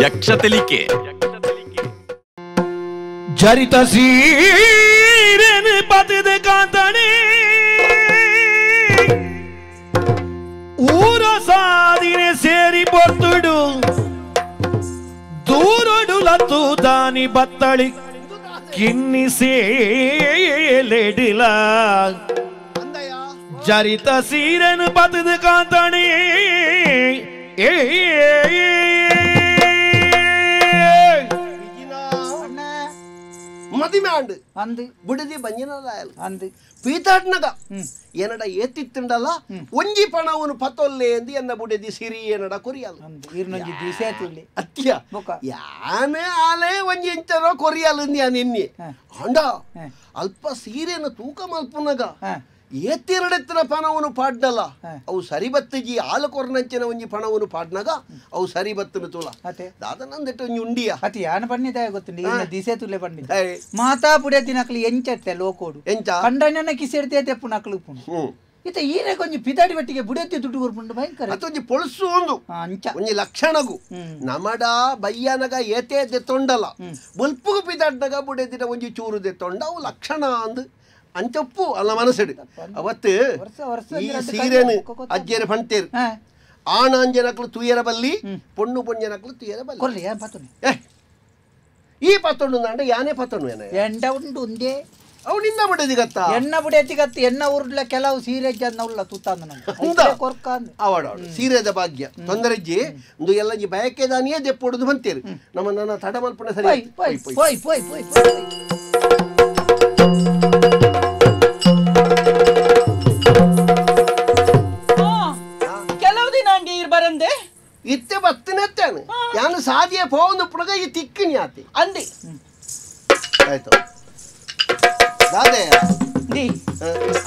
ಯಕ್ಷ ತೆಲಿಕೆ ಜರಿತ ಸೀರೆನು ಪತಿದ ಕಾಂತಣಿ ಊರ ಸಾದಿನೆ ಸೇರಿ ಪೊರ್ತುಡು ದೂರಡು ಲತ್ತು ದಾನಿ ಬತ್ತಳಿ ಕಿನ್ನಿ ಸೇಲೆಡಿಲ ಜರಿತ ಸೀರೆನು ಪತಿದ ಕಾಂತಣಿ ಮದಿಮೆ ಆಂಡು ಅಂದು ಬುಡದಿ ಬಂಜಿನದಾಯಲ್ ಅಂದು ಪೀತಾಟ್ನಗ ಏನಡ ಏತಿತ್ತುಂಡಲ್ಲ ಒಂಜಿ ಪಣವನು ಪತೊಲ್ಲೆ ಎಂದು ಎನ್ನ ಬುಡದಿ ಸಿರಿ ಏನಡ ಕೊರಿಯಲ್ ಅತ್ಯ ಯಾನೆ ಆಲೆ ಒಂಜಿ ಇಂಚರೋ ಕೊರಿಯಲ್ ಯಾನ್ ಎನ್ನಿ ಅಂಡ ಅಲ್ಪ ಸೀರೆನ ತೂಕ ಮಲ್ಪುನಗ ಏತಿರಡೆತ್ತಿನ ಪಣವನ್ನು ಪಾಡ್ನಲ್ಲ ಅವು ಸರಿ ಬತ್ತಿಜಿ ಆಲು ಕೊರ್ನಂಚಿನ ಒಂಜಿ ಪಣವನ್ನು ಪಾಡ್ನಾಗ ಅವು ಸರಿ ಬತ್ತನು ತೋಲ ದಾದ ನಂದೆಟ್ಟು ಒಂಜಿ ಉಂಡಿಯ ಅತಿ ಯಾನ ಪಣ್ಣಿದ ಗೊತ್ತುಂಡು ಇನ್ನ ದಿಸೆ ತುಲೆ ಪಣ್ಣಿದ ಮಾತಾ ಪುಡೆ ದಿನಕ್ಲು ಎಂಚತ್ತೆ ಲೋಕೋಡು ಎಂಚ ಕಂಡಣ್ಣ ಕಿಸೆಡ್ತೆ ತೆಪ್ಪು ನಕ್ಲು ಪುಣು ಇತ್ತ ಈರೆ ಕೊಂಚ ಪಿದಾಡಿ ಬಟ್ಟಿಗೆ ಬುಡೆತ್ತಿ ದುಡ್ಡು ಕೊರ್ಪುಂಡು ಭಯಂಕರ ಅತ್ತೊಂಜಿ ಪೊಳಸು ಒಂದು ಒಂಜಿ ಲಕ್ಷಣಗು ನಮಡ ಬಯ್ಯನಗ ಏತೆ ದೆತ್ತೊಂಡಲ ಬೊಲ್ಪುಗು ಪಿದಾಡ್ನಗ ಬುಡೆದಿನ ಒಂಜಿ ಚೂರು ದೆತ್ತೊಂಡ ಅವು ಲಕ್ಷಣ ಅಂದು ಅಂಚೊಪ್ಪು ಅಲ್ಲ ಮನಸ್ಸಿಡು ಅವತ್ತು ಈ ಸೀರೆನು ಅಜ್ಜೇರು ಪಂತೇರು ಆಣಾಂಜನಕ್ಲು ತುಯರ ಬಲ್ಲಿ ಪೊಣ್ಣು ಪೊಂಜನಕ್ಲು ತುಯರ ಬಲ್ಲಿ ಈ ಪತ್ತೊಂಡು ಅಂಡ ಯಾನೇ ಪತ್ತೊಂಡು ಎಂಡ ಉಂಡು ಒಂದೇ ಅವು ನಿನ್ನ ಬುಡೆದಿಗತ್ತ ಎಣ್ಣ ಬುಡೆತಿಗತ್ತ ಎಣ್ಣ ಉರುಡ್ಲ ಕೆಲವು ಸೀರೆ ಉಳ್ಳ ತುತ್ತಾಂದ ಅವಡ ಸೀರೆದ ಭಾಗ್ಯ ತೊಂದರೆ ಇಜ್ಜಿ ಒಂದು ಎಲ್ಲ ಬಯಕೆದಾನಿಯೇ ದೆಪ್ಪೊಡುದು ಬಂತೇರು ನಮ್ಮ ನನ್ನ ತಡ ಮಲ್ಪಣೆ ಸರಿ ಪೋಯ್ ಪೋಯ್ ಪೋಯ್ ಪೋಯ್ ಕೆಲವು ದಿನ ಅಂಡಿ ಬರಂದೆ ಇತ್ತೆ ಬತ್ತಿನತ್ತೇನು ಯಾನು ಸಾದಿಯ ಪೋವೊಂದು ಪುಡಗ ಈ ತಿಕ್ಕಿನಿ ಆತಿ ಅಂದೆ ಆಯ್ತು ದಾದೆ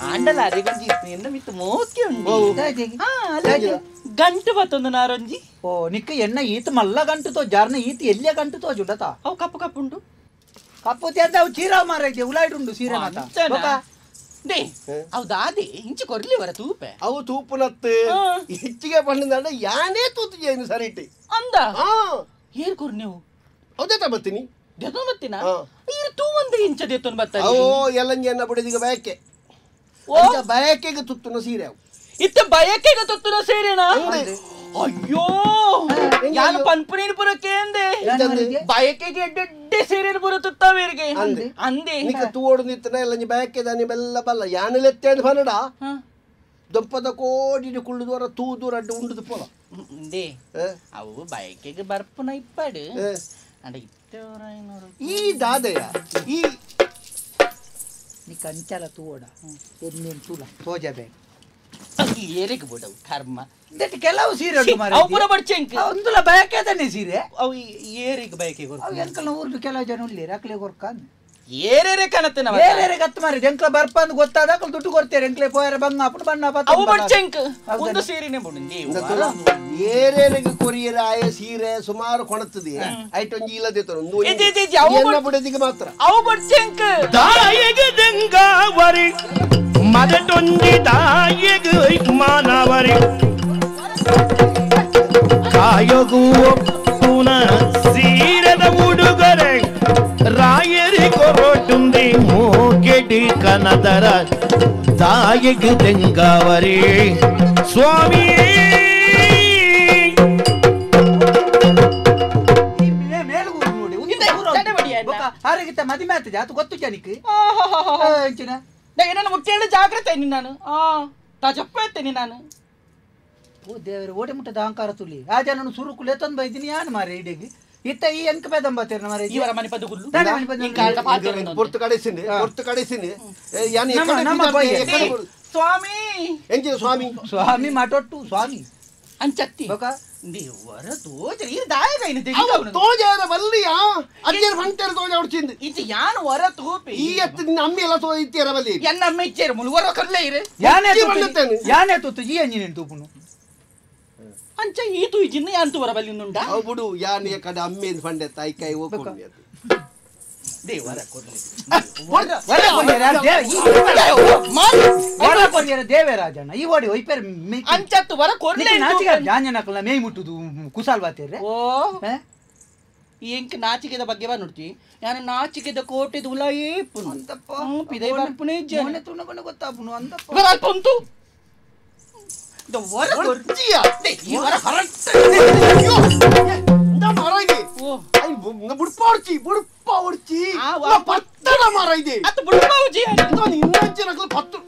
ಆಂಡಲ ಅರೆಗೊಂಜಿ ಎನ್ನ ಮಿತ್ತು ಮೋಕೆ ಉಂಡು ಗಂಟು ಬತ್ತೊಂದು ನಾರೊಂಜಿ ಓ ನಿಕ್ಕ ಎಣ್ಣ ಈತ ಮಲ್ಲ ಗಂಟು ತೋ ಜಾರ್ನ ಈತ ಎಲ್ಲಿಯ ಗಂಟು ತೋಜುಂಡತ ಅವು ಕಪ್ಪು ಕಪ್ಪು ಉಂಡು ಕಪ್ಪು ತೇದ ಅವು ಚೀರಾ ಮಾರೈತೆ ಉಲಾಯ್ಡುಂಡು ಸೀರೆ ಮಾತ they ಅವು ದಾದೆ ಇಂಚು ಕೊರ್ಲಿ ವರ ತೂಪೆ ಅವು ತೂಪುನತ್ತು ಹೆಚ್ಚಿಗೆ ಪಂಡ ಯಾನೇ ತೂತು ಜೇನು ಸರಿಟಿ ಅಂದ ಏರ್ ಕೊರ್ನೆವು ಹೌದೇ ಬತ್ತೀನಿ ದೆತೊಂದು ಬತ್ತೀನ ಈರು ತೂವಂದೆ ಇಂಚ ದೆತೊಂದು ಬತ್ತ ಓ ಎಲ್ಲಂಜಿ ಎನ್ನ ಬುಡಿದಿಗ ಬಯಕೆ ಬಯಕೆಗೆ ತುತ್ತುನ ಸೀರೆ ಅವು ಇತ್ತ ಬಯಕೆಗೆ ತುತ್ತುನ ಸೀರೆನಾ ಅಯ್ಯೋ ಯಾನು ಪನ್ಪುನೇನು ಪುರಕ್ಕೆ ಅಂದೆ ಬಯಕೆಗೆ ಎಡ್ಡೆಡ್ಡೆ ಸೀರೆ ಪುರ ತುತ್ತಾವೇರಿಗೆ ಅಂದೆ ನಿಕ್ಕ ತೂವೋಡು ನಿತ್ತನ ಎಲ್ಲಂಜಿ ಬಯಕೆ ದಾನಿ ಬೆಲ್ಲ ಬಲ್ಲ ಯಾನಲೆತ್ತೇನು ಬನ್ನಡ ದೊಪ್ಪದ ಕೋಡಿ ಕುಳ್ಳುದವರ ತೂದು ರಡ್ಡು ಉಂಡುದು ಪೋಲ they ಅವು ಬಯಕೆಗೆ ಬರ್ಪುನ ಇಪ್ಪಾಡು ಅಂಡ ಈ ದಾದೆಯ ಈ ನಿಕ್ಕ ಅಂಚಲ ತೂವಡ ಎನ್ನೇನು ತೂಲ ತೋಜಬೇಕು ಏರಿಗೆ ಬಿಡವು ಕರ್ಮ ಕೆಲವು ಸೀರೆ ಅವು ಪೂರ ಬಡ್ಚೆಂಕ್ ಒಂದುಲ ಬಯಕೆ ಅದನ್ನೇ ಸೀರೆ ಅವು ಏರಿಗೆ ಬಯಕೆ ಅವು ಎಂಕಲ್ನ ಊರ್ದು ಕೆಲವು ಜನ ಉಳ್ಳೇರು ಅಕ್ಲೆ ಕೊರ್ಕ ಏರೇರೆ ಕಣತ್ತೆ ನಾವು ಏರೇರೆ ಗತ್ತು ಮಾರಿ ಎಂಕ್ಲ ಬರ್ಪ ಅಂದ್ ಗೊತ್ತಾದ ಅಕ್ಲು ದುಡ್ಡು ಕೊಡ್ತೇರೆ ಎಂಕ್ಲೆ ಪೋಯರ ಬಂಗ ಅಪ್ಪು ಬಣ್ಣ ಅವು ಬಡ್ಚೆಂಕ್ ಒಂದು ಸೀರೆನೆ ಬುಡುಂದಿ ಏರೇರೆಗೆ ಕೊರಿಯರ ಆಯ ಸೀರೆ ಸುಮಾರು ಕೊಣತ್ತದೆ ಐಟೊಂಜಿ ಇಲ್ಲದೆ ಒಂದು ಬುಡದಿಗೆ ಮಾತ್ರ ಅವು ಬಡ್ಚೆಂಕ್ ದಾಯಗೆ ದಂಗಾವರಿ ಮದಟೊಂಜಿ ದಾಯಗೆ ಮಾನವರಿ ಕಾಯಗೂ ಒಪ್ಪುನ ಸೀರೆದ ಉಡುಗೊರೆ ರಾಯರಿ ಕೊರೊಟುಂದಿ ಮೂಕೆಡಿ ಕನದರ ತಾಯಿಗೆ ತೆಂಗಾವರಿ ಸ್ವಾಮಿ ಆರೋಗ್ಯ ಮದಿಮೆ ಆಗ್ತದೆ ಅದು ಗೊತ್ತು ಜನಕ್ಕೆ ಏನನ್ನ ಮುಖ್ಯ ಜಾಗ್ರತೆ ನಾನು ತಾಜಪ್ಪ ಇರ್ತೇನೆ ನಾನು ಓ ದೇವರೇ ಓಡೆ ಮುಟ್ಟದ ಅಹಂಕಾರ ತುಲಿ ಆ ಜನನು ಸುರುಕುಲೆ ತಂದು ಬೈದಿನಿ ಯಾನು ಮಾರೆ ಇಡೀ ಇತ್ತ ಈ ಎಂಕ ಪೇದಂಬತ್ತೇರ ಮಾರೆ ಇವರ ಮನೆ ಪದಗುಲ್ಲು ಪೊರ್ತು ಕಡೆಸಿನಿ ಪೊರ್ತು ಕಡೆಸಿನಿ ಸ್ವಾಮಿ ಎಂಚಿನ ಸ್ವಾಮಿ ಸ್ವಾಮಿ ಮಾಟೊಟ್ಟು ಸ್ವಾಮಿ ಅಂಚತ್ತಿ ದೇವರ ತೋಜ ಈ ದಾಯಕ ಇನ್ನು ತೋಜಾರ ಬಲ್ಲಿಯ ಅಜ್ಜರ ಫಂಟೇರ ತೋಜ ಹೊಡ್ಚಿಂದು ಇದು ಯಾನು ಹೊರ ತೂಪಿ ಈ ಎತ್ತು ನಿನ್ನ ಅಮ್ಮಿ ಎಲ್ಲ ತೋ ಇತ್ತೀರ ಬಲ್ಲಿ ಎನ್ನ ಅಮ್ಮ ಇಚ್ಚೇರು ಮುಳುವರ ಕಲ್ಲೇ ಇರೆ ಯಾನೇ ಯಾನೇ ತೂತು ಈ ಅಂಜಿನ ತೂಪುನು ಅಂಚ ಈ ತೂ ಜಿನ್ನ ಯಾನ್ ತೂವರ ಬಲ್ಲಿ ನುಂಡ ಅವು ಬಿಡು ಯಾನೇ ಕಡೆ ಅಮ್ಮೇನ್ ಫಂಡೆ ತಾಯಿ ಕೈ ಹೋಗ್ಕೊಂಡು ದೇವರ ಕೊರ್ಲಿ ವರ ಕೊರಿಯರ ದೇವರಾಜಣ್ಣ ಈ ಓಡಿ ಒಯ್ಪೇರ್ ಅಂಚತ್ತು ವರ ಕೊರ್ಲೆ ನಾಚಿಕೆ ಜಾಂಜನಕಲ್ಲ ಮೇಯ್ ಮುಟ್ಟುದು ಕುಸಾಲ್ ಬಾತೇರೆ ಓ ಎಂಕ್ ನಾಚಿಕೆದ ಬಗ್ಗೆ ಬಾ ನೋಡ್ತಿ ಯಾನ ನಾಚಿಕೆದ ಕೋಟೆದ ಉಲಾಯೇ ಪುನು ಅಂತಪ್ಪ ಪಿದೈ ಬರ್ಪುನೆ ಜನ ತುಣಕೊಂಡು ಗೊತ್ತಾಪುನು ಅಂತಪ್ಪ ವರ ಅಲ್ಪ ಉಂಟು the ವರ ಕೊರ್ಜಿಯ ಈ ವರ ಹರಟ್ ಇಂದ ಮರ ಇದೆ ಬುಡ್ಪ ಹೊಡ್ಚಿ ಬುಡ್ಪ ಹೊಡ್ಚಿ ಪತ್ತಡ ಮರ ಇದೆ ಅತ್ತ ಬುಡ್ಪ ಹೊಡ್ಚಿ ಇನ್ನೊಂಚೆ ನಕಲು ಪತ್ತು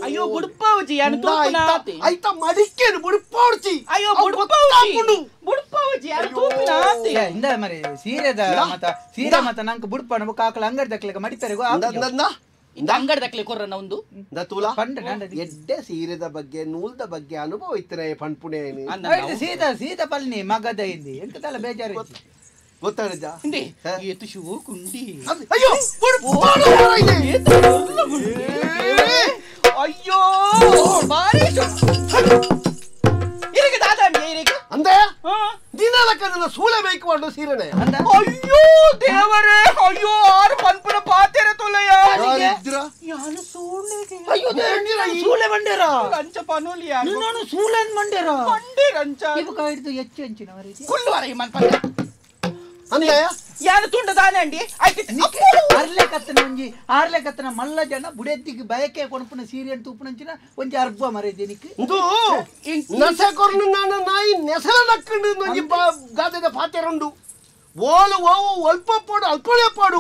ಅಯ್ಯೋ ಬುಡ್ಪ ಹೊಡ್ಚಿ ಯಾನು ತೂಪುನ ಐತ ಮಡಿಕೇನು ಬುಡ್ಪ ಹೊಡ್ಚಿ ಅಯ್ಯೋ ಬುಡ್ಪ ಹೊಡ್ಚಿ ಬುಡ್ಪ ಹೊಡ್ಚಿ ಯಾನು ತೂಪಿನ ಆತಿ ಇಂದ ಮರೆ ಸೀರೆದ ಮತ ಸೀರೆ ಮತ ನಂಕ ಬುಡ್ಪ ನಮು ಕಾಕಲ ಅಂಗಡಿ ದಕ್ಲೆಗ ಮಡಿಪೆರೆಗು ಅಂದ ಇಂದ ಅಂಗಡಿ ದಕ್ಲೆ ಕೊರ್ರನ ಒಂದು ತೂಲ ಎಡ್ಡೆ ಸೀರೆದ ಬಗ್ಗೆ ನೂಲ್ದ ಬಗ್ಗೆ ಅನುಭವ ಇತ್ತನೆ ಪಣ್ಪುಣೆ ಸೀದಾ ಸೀದಾ ಪಲ್ನಿ ಮಗದ ಇಂದಿ ಎಂತದಲ್ಲ ಬೇಜಾರು ಗೊತ್ತಾಡಿದ್ದ ಏತು ಶಿವಕುಂಡಿ ಅಯ್ಯೋ ಅಯ್ಯೋ ಯಾನು ಸೂಳೆಗೆ ಅಯ್ಯೋ ಸೂಳೆ ಬಂಡೇರ ಅಂಚ ಪನೋಲಿ ಯಾರು ನಾನು ಸೂಳೆನ್ ಬಂಡೇರ ಬಂಡೇರ ಅಂಚ ಇವು ಕಾಯ್ದು ಹೆಚ್ಚು ಅಂಚಿನ ವರೆಗೆ ಕುಳ್ಳುವರ ಈ ಮನ್ಪಂಡ ಅಂದಯ ಯಾನು ತುಂಡ ದಾನೆ ಅಂಡಿ ಆಯ್ತು ಅರ್ಲೆ ಕತ್ತನ ಒಂಜಿ ಆರ್ಲೆ ಕತ್ತನ ಮಲ್ಲ ಜನ ಬುಡೆದ್ದಿಗೆ ಬಯಕೆ ಕೊಣಪುನ ಸೀರೆ ತೂಪುನಂಚಿನ ಒಂಜಿ ಅರ್ಬ ಮರೆದೆ ನಿಕ್ ಇಂದು ನಸೆ ಕೊರ್ನು ನಾನು ನಾಯಿ ನೆಸಲ ನಕ್ಕಂಡು ಒಂಜಿ ಗಾದೆದ ಪಾತೆರುಂಡು ಓಲು ಓವು ಅಲ್ಪ ಪೋಡು ಅಲ್ಪಳೆ ಪೋಡು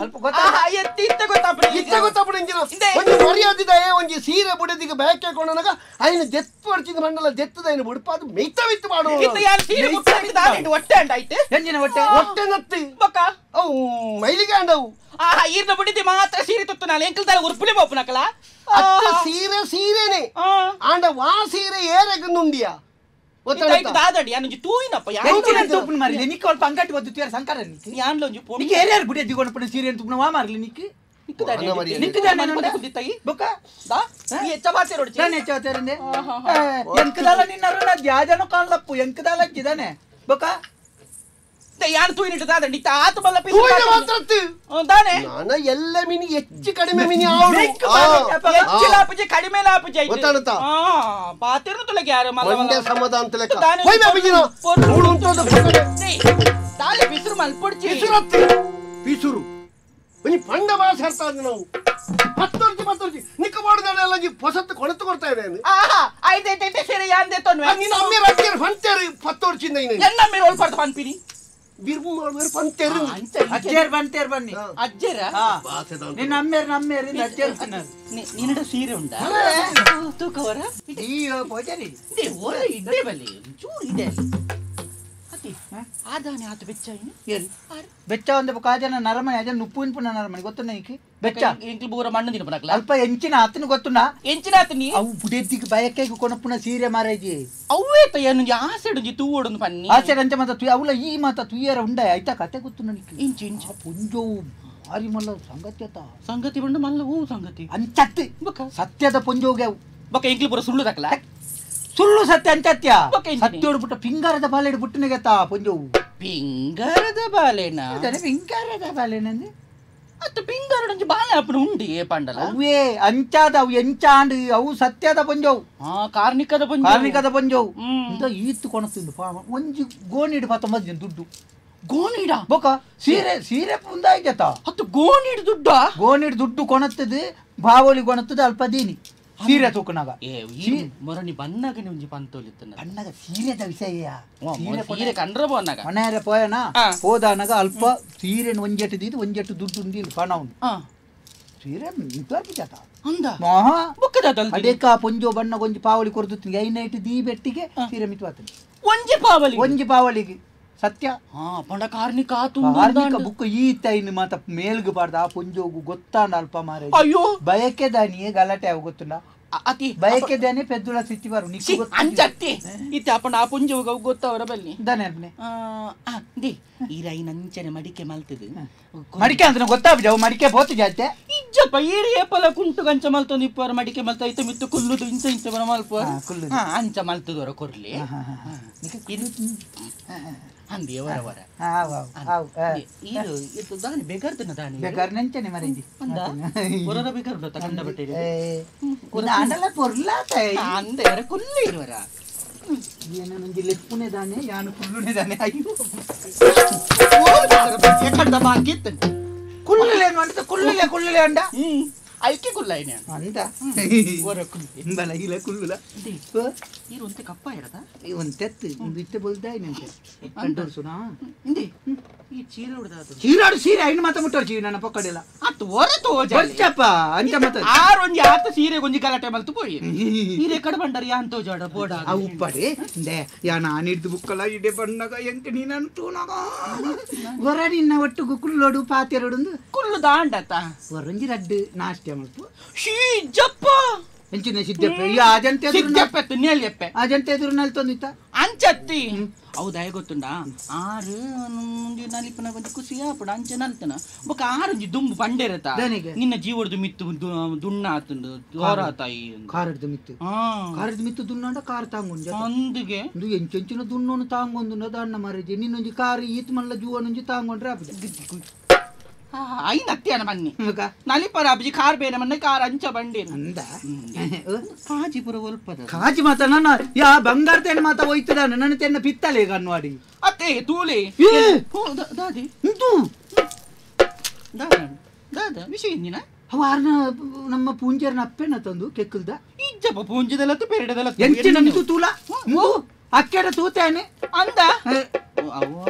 ಎತ್ತಿ ಇತ್ತ ಗೊತ್ತಾಪುಣ ಇತ್ತ ಗೊತ್ತಾಪುಣ ಇಂಜಿನ ಒಂಜಿ ಮರ್ಯಾದಿದ ಒಂಜಿ ಸೀರೆ ಬುಡೆದಿಗೆ ಬಯಕೆ ಕೊಣನಗ ಐನ ದೆತ್ತು ಅರ್ಚಿದ ಮಂಡಲ ದೆತ್ತದ ಐನ ಬುಡ್ಪಾದು ಮೆಯ್ತ ವಿತ್ತು ಮಾಡು ಇತ್ತ ಯಾರು ಸೀರೆ ಮುಟ್ಟಾಡಿ ದಾನೆ ಹೊಟ್ಟೆ ಅಂಡ ಆಯ್ತು ಎಂಜಿನ ಹೊಟ್ಟೆ ಹೊಟ್ಟೆ ನತ್ತಿ ಬೊಕ್ಕ ಅವು ಮೈಲಿಗೆ ಅಂಡವು ಆ ಈರ್ನ ಬುಡಿದಿ ಮಾತ್ರ ಸೀರೆ ತುತ್ತು ನಾಳೆ ಎಂಕಲ್ ದಾಲ ಉರ್ಪುಲೆ ಬೋಪುನಕಲ ಅತ್ತ ಸೀರೆ ಸೀರೆನೆ ಆಂಡ ವಾ ಸೀರೆ ಏರೆಗುಂಡಿಯಾ ದಾದಡಿ ಯಾನೊಂಜಿ ತೂಯಿನಪ್ಪ ಎಂಚಿನ ತೂಪುನ ಮಾರಿಲೆ ನಿಕ್ಕ ಅಲ್ಪ ಅಂಗಟಿ ಒದ್ದು ತುಯರ ಸಂಕಾರ ನಿಕ್ಕ ಯಾನ್ಲೊಂಜಿ ಪೊ ನಿಕ್ಕ ಏರ್ಯಾರು ಬುಡೆದಿ ಕೊಣಪುನ ಸೀರೆ ತೂಪುನ ವಾ ಮಾರ್ಲಿ ನಿಕ್ಕ ನಿಕ್ಕ ದಾನೆ ಕುದಿತ್ತಯಿ ಬೊಕ್ಕ ದಾ ಈ ಹೆಚ್ಚ ಬಾತೆರೋಡ್ಚಿ ದಾನೆ ಹೆಚ್ಚ ಬಾತೆರಂದೆ ಎಂಕದಾಲ ನಿನ್ನರುನ ದ್ಯಾಜನ ಕಾಣ್ಲಪ್ಪು ಎಂಕದಾಲ ಜಿದಾನೆ ಬೊಕ್ಕ ಯಾನ್ ತೂಯಿನಿಟ್ಟು ದಾದಂಡಿ ಆತ ಬಲ್ಲ ಪೀಸ್ ತೂಯಿನ ಮಾತ್ರತ್ತು ದಾನೆ ನಾನ ಎಲ್ಲ ಮಿನಿ ಹೆಚ್ಚು ಕಡಿಮೆ ಮಿನಿ ಆವಡು ಹೆಚ್ಚು ಲಾಪುಜಿ ಕಡಿಮೆ ಲಾಪುಜಿ ಐತೆ ಗೊತ್ತಾಣುತ್ತಾ ಪಾತಿರ್ನು ತುಲಗೆ ಯಾರು ಮಲ್ಲ ಒಂದೇ ಸಮಾಧಾನ ಅಂತ ಲೆಕ್ಕ ಹೋಯ್ ಬಾ ಬಿಜಿನ ಮೂಡು ಉಂಟು ಪಕ್ಕಡೆ ದಾಲೆ ಬಿಸಿರು ಮಲ್ಪೊಡ್ಚಿ ಬಿಸಿರತ್ತಿ ಬಿಸಿರು ಒಂಜಿ ಪಂಡ ಬಾಸ ಹರ್ತಾ ನಾವು ಪತ್ತೊರ್ಜಿ ಪತ್ತೊರ್ಜಿ ನಿಕ್ಕ ಮಾಡಿದಾಳೆ ಜಿ ಹೊಸತ್ತು ಕೊಣತು ಕೊಡ್ತಾ ಇದ್ದೇನೆ ಆಹಾ ಐದೈತೆ ಸರಿ ಯಾಂದೆ ತೊನ್ವೆ ನೀನು ಅಮ್ಮೆ ರಟ್ಟಿಯರು ಫಂತೇರು ಪತ್ತೊರ್ಚಿಂದ ನೀನು ಎನ್ನ ಅಮ್ಮೆ ಒಲ್ಪಡ್ದು ಪನ್ಪಿನಿ ಪಂತೇರು ಅಜ್ಜೇರ್ ಬಂತೇರ್ ಬನ್ನಿ ಅಜ್ಜೇರ ನಿನ್ನ ಅಮ್ಮೇರ್ ನಮ್ಮೇರ್ ಅಜ್ಜೇರ್ ನಿನ್ನಡ ಸೀರೆ ಉಂಟಾ ತೂಕವರ ಪೂಜಾರಿ ಓರ ಇದ್ದೇ ಬಲ್ಲಿ ಚೂರು ಇದೆ ಅತಿ ಆದಾನೆ ಆತ ಬೆಚ್ಚ ಬೆಚ್ಚ ಒಂದು ಕಾಜನ ನರಮನೆ ಅಜನ ಉಪ್ಪು ಇನ್ಪುನ ನರಮನೆ ಗೊತ್ತುಂಡ ನೀకి ಬೆಚ್ಚ ಎಂಕ್ಲು ಬೂರ ಮಣ್ಣು ತಿನ್ಪನಕ್ಲ ಅಲ್ಪ ಎಂಚಿನ ಆತನ ಗೊತ್ತುಂಡ ಎಂಚಿನ ಆತನಿ ಅವು ಬುಡೆದ್ದಿಗೆ ಬಯಕೆಗೆ ಕೊಣಪುನ ಸೀರೆ ಮಾರೇಜಿ ಅವೇ ತಯ್ಯನು ಆಸೆಡು ತೂವೊಡೊಂದು ಪನ್ನಿ ಆಸೆಡ್ ಅಂಚ ಮಾತ ತುಯ ಅವಲ ಈ ಮಾತ ತುಯ್ಯರ ಉಂಡ ಆಯ್ತಾ ಕತೆ ಗೊತ್ತುಂಡ ನೀకి ಇಂಚು ಇಂಚು ಪುಂಜೋವು ಭಾರಿ ಮಲ್ಲ ಸಂಗತಿ ಆತ ಸಂಗತಿ ಬಂಡು ಮಲ್ಲ ಹೂ ಸಂಗತಿ ಅಂಚತ್ತಿ ಸತ್ಯದ ಪುಂಜೋಗೆ ಅವು ಬೊಕ್ಕ ಎಂಕ್ಲು ಪೂರ ಸುಳ್ಳು ತಕಲ ಸುಳ್ಳು ಸತ್ಯ ಅಂಚತ್ಯ ಸತ್ಯೋಡು ಪುಟ್ಟ ಪಿಂಗಾರದ ಬಾಲೆಡು ಪುಟ್ಟನಿಗೆತ್ತ ಪುಂಜೋವು ಪಿಂಗಾರದ ಬಾಲೆನಾ ಪಿಂಗಾರದ ಬಾಲೆನಂದು ಅತ್ತ ಪಿಂಗಾರಡೊಂಜಿ ಬಾಲೆ ಅಪ್ಪನ ಉಂಡು ಏ ಪಂಡಲ ಅವೇ ಅಂಚಾದ ಅವು ಎಂಚಾಂಡು ಅವು ಸತ್ಯದ ಪಂಜೋವು ಕಾರ್ಣಿಕದ ಪಂಜೋವು ಕಾರ್ಣಿಕದ ಪಂಜೋವು ಇಂತ ಈತ್ತು ಕೊಣತಿಂದು ಒಂಜಿ ಗೋಣಿಡು 19 ದುಡ್ಡು ಗೋಣಿಡ ಬೊಕ ಸೀರೆ ಸೀರೆ ಪುಂದಾಯ್ತ ಹತ್ತು ಗೋಣಿಡು ದುಡ್ಡು ಗೋಣಿಡು ದುಡ್ಡು ಕೊಣತ್ತದು ಬಾವಲಿ ಕೊಣತ್ತದು ಅಲ್ಪ ದೀನಿ ಸೀರೆ ತೂಕನಾಗ ಮೊರನಿ ಬನ್ನಾಗ ಒಂಜಿ ಪಂತೋಲಿತ್ತನ ಬಣ್ಣಗ ಸೀರೆದ ವಿಷಯ ಸೀರೆ ಕಂಡ್ರ ಬೋನಾಗ ಮನೆಯರ ಪೋಯನ ಹೋದಾನಾಗ ಅಲ್ಪ ಸೀರೆನ ಒಂಜೆಟ್ಟು ದೀದು ಒಂಜೆಟ್ಟು ದುಡ್ಡು ಉಂದಿಲ್ಲ ಪಣ ಉಂಡು ಸೀರೆ ಮಿತಾರ್ಪಿಜಾತ ಅಂದ ಮಹಾ ಬೊಕ್ಕದ ಅಡೇಕ ಪೊಂಜೋ ಬಣ್ಣ ಒಂಜಿ ಪಾವಳಿ ಕೊರ್ದು ಐನೈಟ್ ದೀ ಬೆಟ್ಟಿಗೆ ಸೀರೆ ಮಿತ್ವಾತನ ಒಂಜಿ ಪಾವಲಿ ಒಂಜಿ ಪಾವಳಿಗೆ ಸತ್ಯ ಪಂಡ ಕಾರ್ಣಿಕ ಕಾರ್ಣಿಕ ಬುಕ್ ಈ ತೈನ್ ಮಾತ ಮೇಲ್ಗ್ ಬಾರ್ದ ಆ ಪೊಂಜೋಗು ಗೊತ್ತಾಂಡ ಅಲ್ಪ ಮಾರೆ ಅಯ್ಯೋ ಬಯಕೆ ದಾನಿಯೇ ಗಲಾಟೆ ಅವು ಗೊತ್ತುಂಡ ಅತಿ ಬಯಕೆ ದಾನೆ ಪೆದ್ದುಳ ಸಿಟ್ಟಿ ಬಾರು ನಿಕ್ಕು ಅಂಚತ್ತಿ ಇತ್ತೆ ಅಪ್ಪಣ ಆ ಪೊಂಜೋಗ ಗೊತ್ತವರ ಬಲ್ಲಿ ದಾನೆ ಅರ್ಪಣೆ ದಿ ಈ ರೈನ ಅಂಚನೆ ಮಡಿಕೆ ಮಲ್ತದು ಮಡಿಕೆ ಅಂದ್ರೆ ಗೊತ್ತಾಪುಜ ಅವು ಮಡಿಕೆ ಪೋತು ಜಾತೆ ಇಜ್ಜಪ್ಪ ಈರಿ ಏಪಲ ಕುಂಟು ಕಂಚ ಮಲ್ತೊಂದು ಇಪ್ಪರ ಮಡಿಕೆ ಮಲ್ತ ಐತೆ ಮಿತ್ತು ಕುಲ್ಲುದು ಇಂಚ ಇಂಚ ಬರ ಮಲ್ಪ ಅಂಚ ಮಲ್ತದವರ ಕೊರ್ಲಿ ಅಂದಿ ವರ ವರ ಇದು ಇದು ದಾನಿ ಬೆಗರ್ದನ ದಾನಿ ಬೆಗರ್ ನಂಚನೆ ಮರೆಂಜಿ ಅಂದ ಹೊರರ ಬೆಗರ್ದ ತಕಂಡ ಬಟ್ಟೆ ಆಂಡಲ ಪೊರ್ಲಾತ ಅಂದ ಎರ ಕುಲ್ಲ ಇರುವರ ಏನೊಂಜಿ ಲೆಪ್ಪುನೆ ದಾನೆ ಯಾನು ಕುಲ್ಲುನೆ ದಾನೆ ಅಯ್ಯೋ ಕಂಡ ಬಾಕಿ ಕುಲ್ಲುಲೆ ಅಂತ ಕುಲ್ಲುಲೆ ಕುಲ್ಲುಲೆ ಅಂಡ ಐಕೆ ಕುಲ್ಲ ಅಂದ ಹೊರ ಕುಲ್ಲೆ ಬಲ ಇಲ್ಲ ಕುಲ್ಲುಲ ನೀರು ಒಂತೆ ಕಪ್ಪ ಇರದ ಒಂತೆತ್ತು ಇತ್ತೆ ಬೊಲ್ದಾಯಿನಂತೆ ಕಂಡೋರ್ಸುನಾ ಇಂದೆ ಈ ಚೀರ ಉಡ್ದಾತು ಚೀರಾಡು ಸೀರೆ ಐನು ಮಾತ ಮುಟ್ಟೋರು ಚೀ ನನ್ನ ಪಕ್ಕಡೆಲ್ಲ ಅತ್ತು ಹೊರ ತೋಜ ಬರ್ಚಪ್ಪ ಅಂಚ ಮಾತ ಆರು ಒಂಜಿ ಆತ ಸೀರೆ ಒಂಜಿ ಗಲಾಟೆ ಮಲ್ತು ಪೋಯಿ ಸೀರೆ ಕಡೆ ಬಂಡರ್ ಯಾನ್ ತೋಜಾಡ ಬೋಡ ಆ ಉಪ್ಪಡೆ ಇಂದೆ ಯಾ ನಾನು ಹಿಡ್ದು ಬುಕ್ಕಲ ಇಡೆ ಬಣ್ಣಗ ಎಂಕ ನೀನು ತೂನಗ ಹೊರ ನಿನ್ನ ಒಟ್ಟುಗು ಕುಲ್ಲೋಡು ಪಾತೆರಡು ಕುಲ್ಲು ದಾಂಡತ ಹೊರಂಜಿ ರಡ್ಡು ನಾಷ್ಟೆ ಮಲ್ಪು ಶೀ ಜಪ್ಪ ಎಂಚಿನ ಸಿದ್ದಪ್ಪ ಈ ಅಜಂತೆ ಸಿದ್ದಪ್ಪ ತುನ್ನಿಯಲ್ಲಿಯಪ್ಪೆ ಅಜಂತೆ ಎದುರು ನಲ್ತೊಂದಿತ್ತ ಅಂಚತ್ತಿ ಹೌದಾ ಗೊತ್ತುಂಡ ಆರು ನಲಿಪನ ಒಂಜಿ ಖುಷಿ ಆಪುಂಡು ಅಂಚೆ ನಲ್ತನ ಬೊಕ ಆರೊಂಜಿ ದುಂಬು ಬಂಡೆರತ ನಿನ್ನ ಜೀವಡ್ದು ಮಿತ್ತು ದುಣ್ಣ ಆತುಂಡು ದೋರ ತಾಯಿ ಕಾರಡ್ದು ಮಿತ್ತು ಕಾರಡ್ದು ಮಿತ್ತು ದುಣ್ಣಾಂಡ ಕಾರ್ ತಾಂಗೊಂಜ ಅಂದುಗೆ ಒಂದು ಎಂಚೆಂಚಿನ ದುಣ್ಣೋನು ತಾಂಗೊಂದು ದಾಣ್ಣ ಮಾರೇಜಿ ನಿನ್ನೊಂಜಿ ಕಾರ್ ಈತ್ ಮಲ್ಲ ಜೂವನೊಂಜಿ ತಾಂಗೊಂಡ್ರೆ ಆಪುಜ ಐನ ಅತ್ತಿಯನ ಬನ್ನಿ ನಲಿಪರ ಅಬ್ಜಿ ಕಾರ್ ಬೇನೆ ಮನ್ನ ಕಾರ್ ಅಂಚ ಬಂಡಿ ಅಂದ ಕಾಜಿ ಪುರ ಒಲ್ಪದ ಕಾಜಿ ಮಾತ ನನ್ನ ಯಾ ಬಂಗಾರ ತೇನ ಮಾತ ಹೋಯ್ತದಾನೆ ನನ್ನ ತೆನ್ನ ಪಿತ್ತಲೆ ಕನ್ವಾಡಿ ಅತ್ತೆ ತೂಲೆ ದಾದಿ ದಾದ ದಾದ ವಿಷಯ ಇಂದಿನ ಅವ ನಮ್ಮ ಪೂಂಜರ್ನ ಅಪ್ಪೆನ ತಂದು ಕೆಕ್ಕಲ್ದ ಇಜ್ಜಪ್ಪ ಪೂಂಜದಲ್ಲ ಪೆರಡದಲ್ಲ ಎಂಚಿನ ನಿಂತು ತೂಲ ಮೂ ಅಕ್ಕೆಡ ತೂತೇನೆ ಅಂದ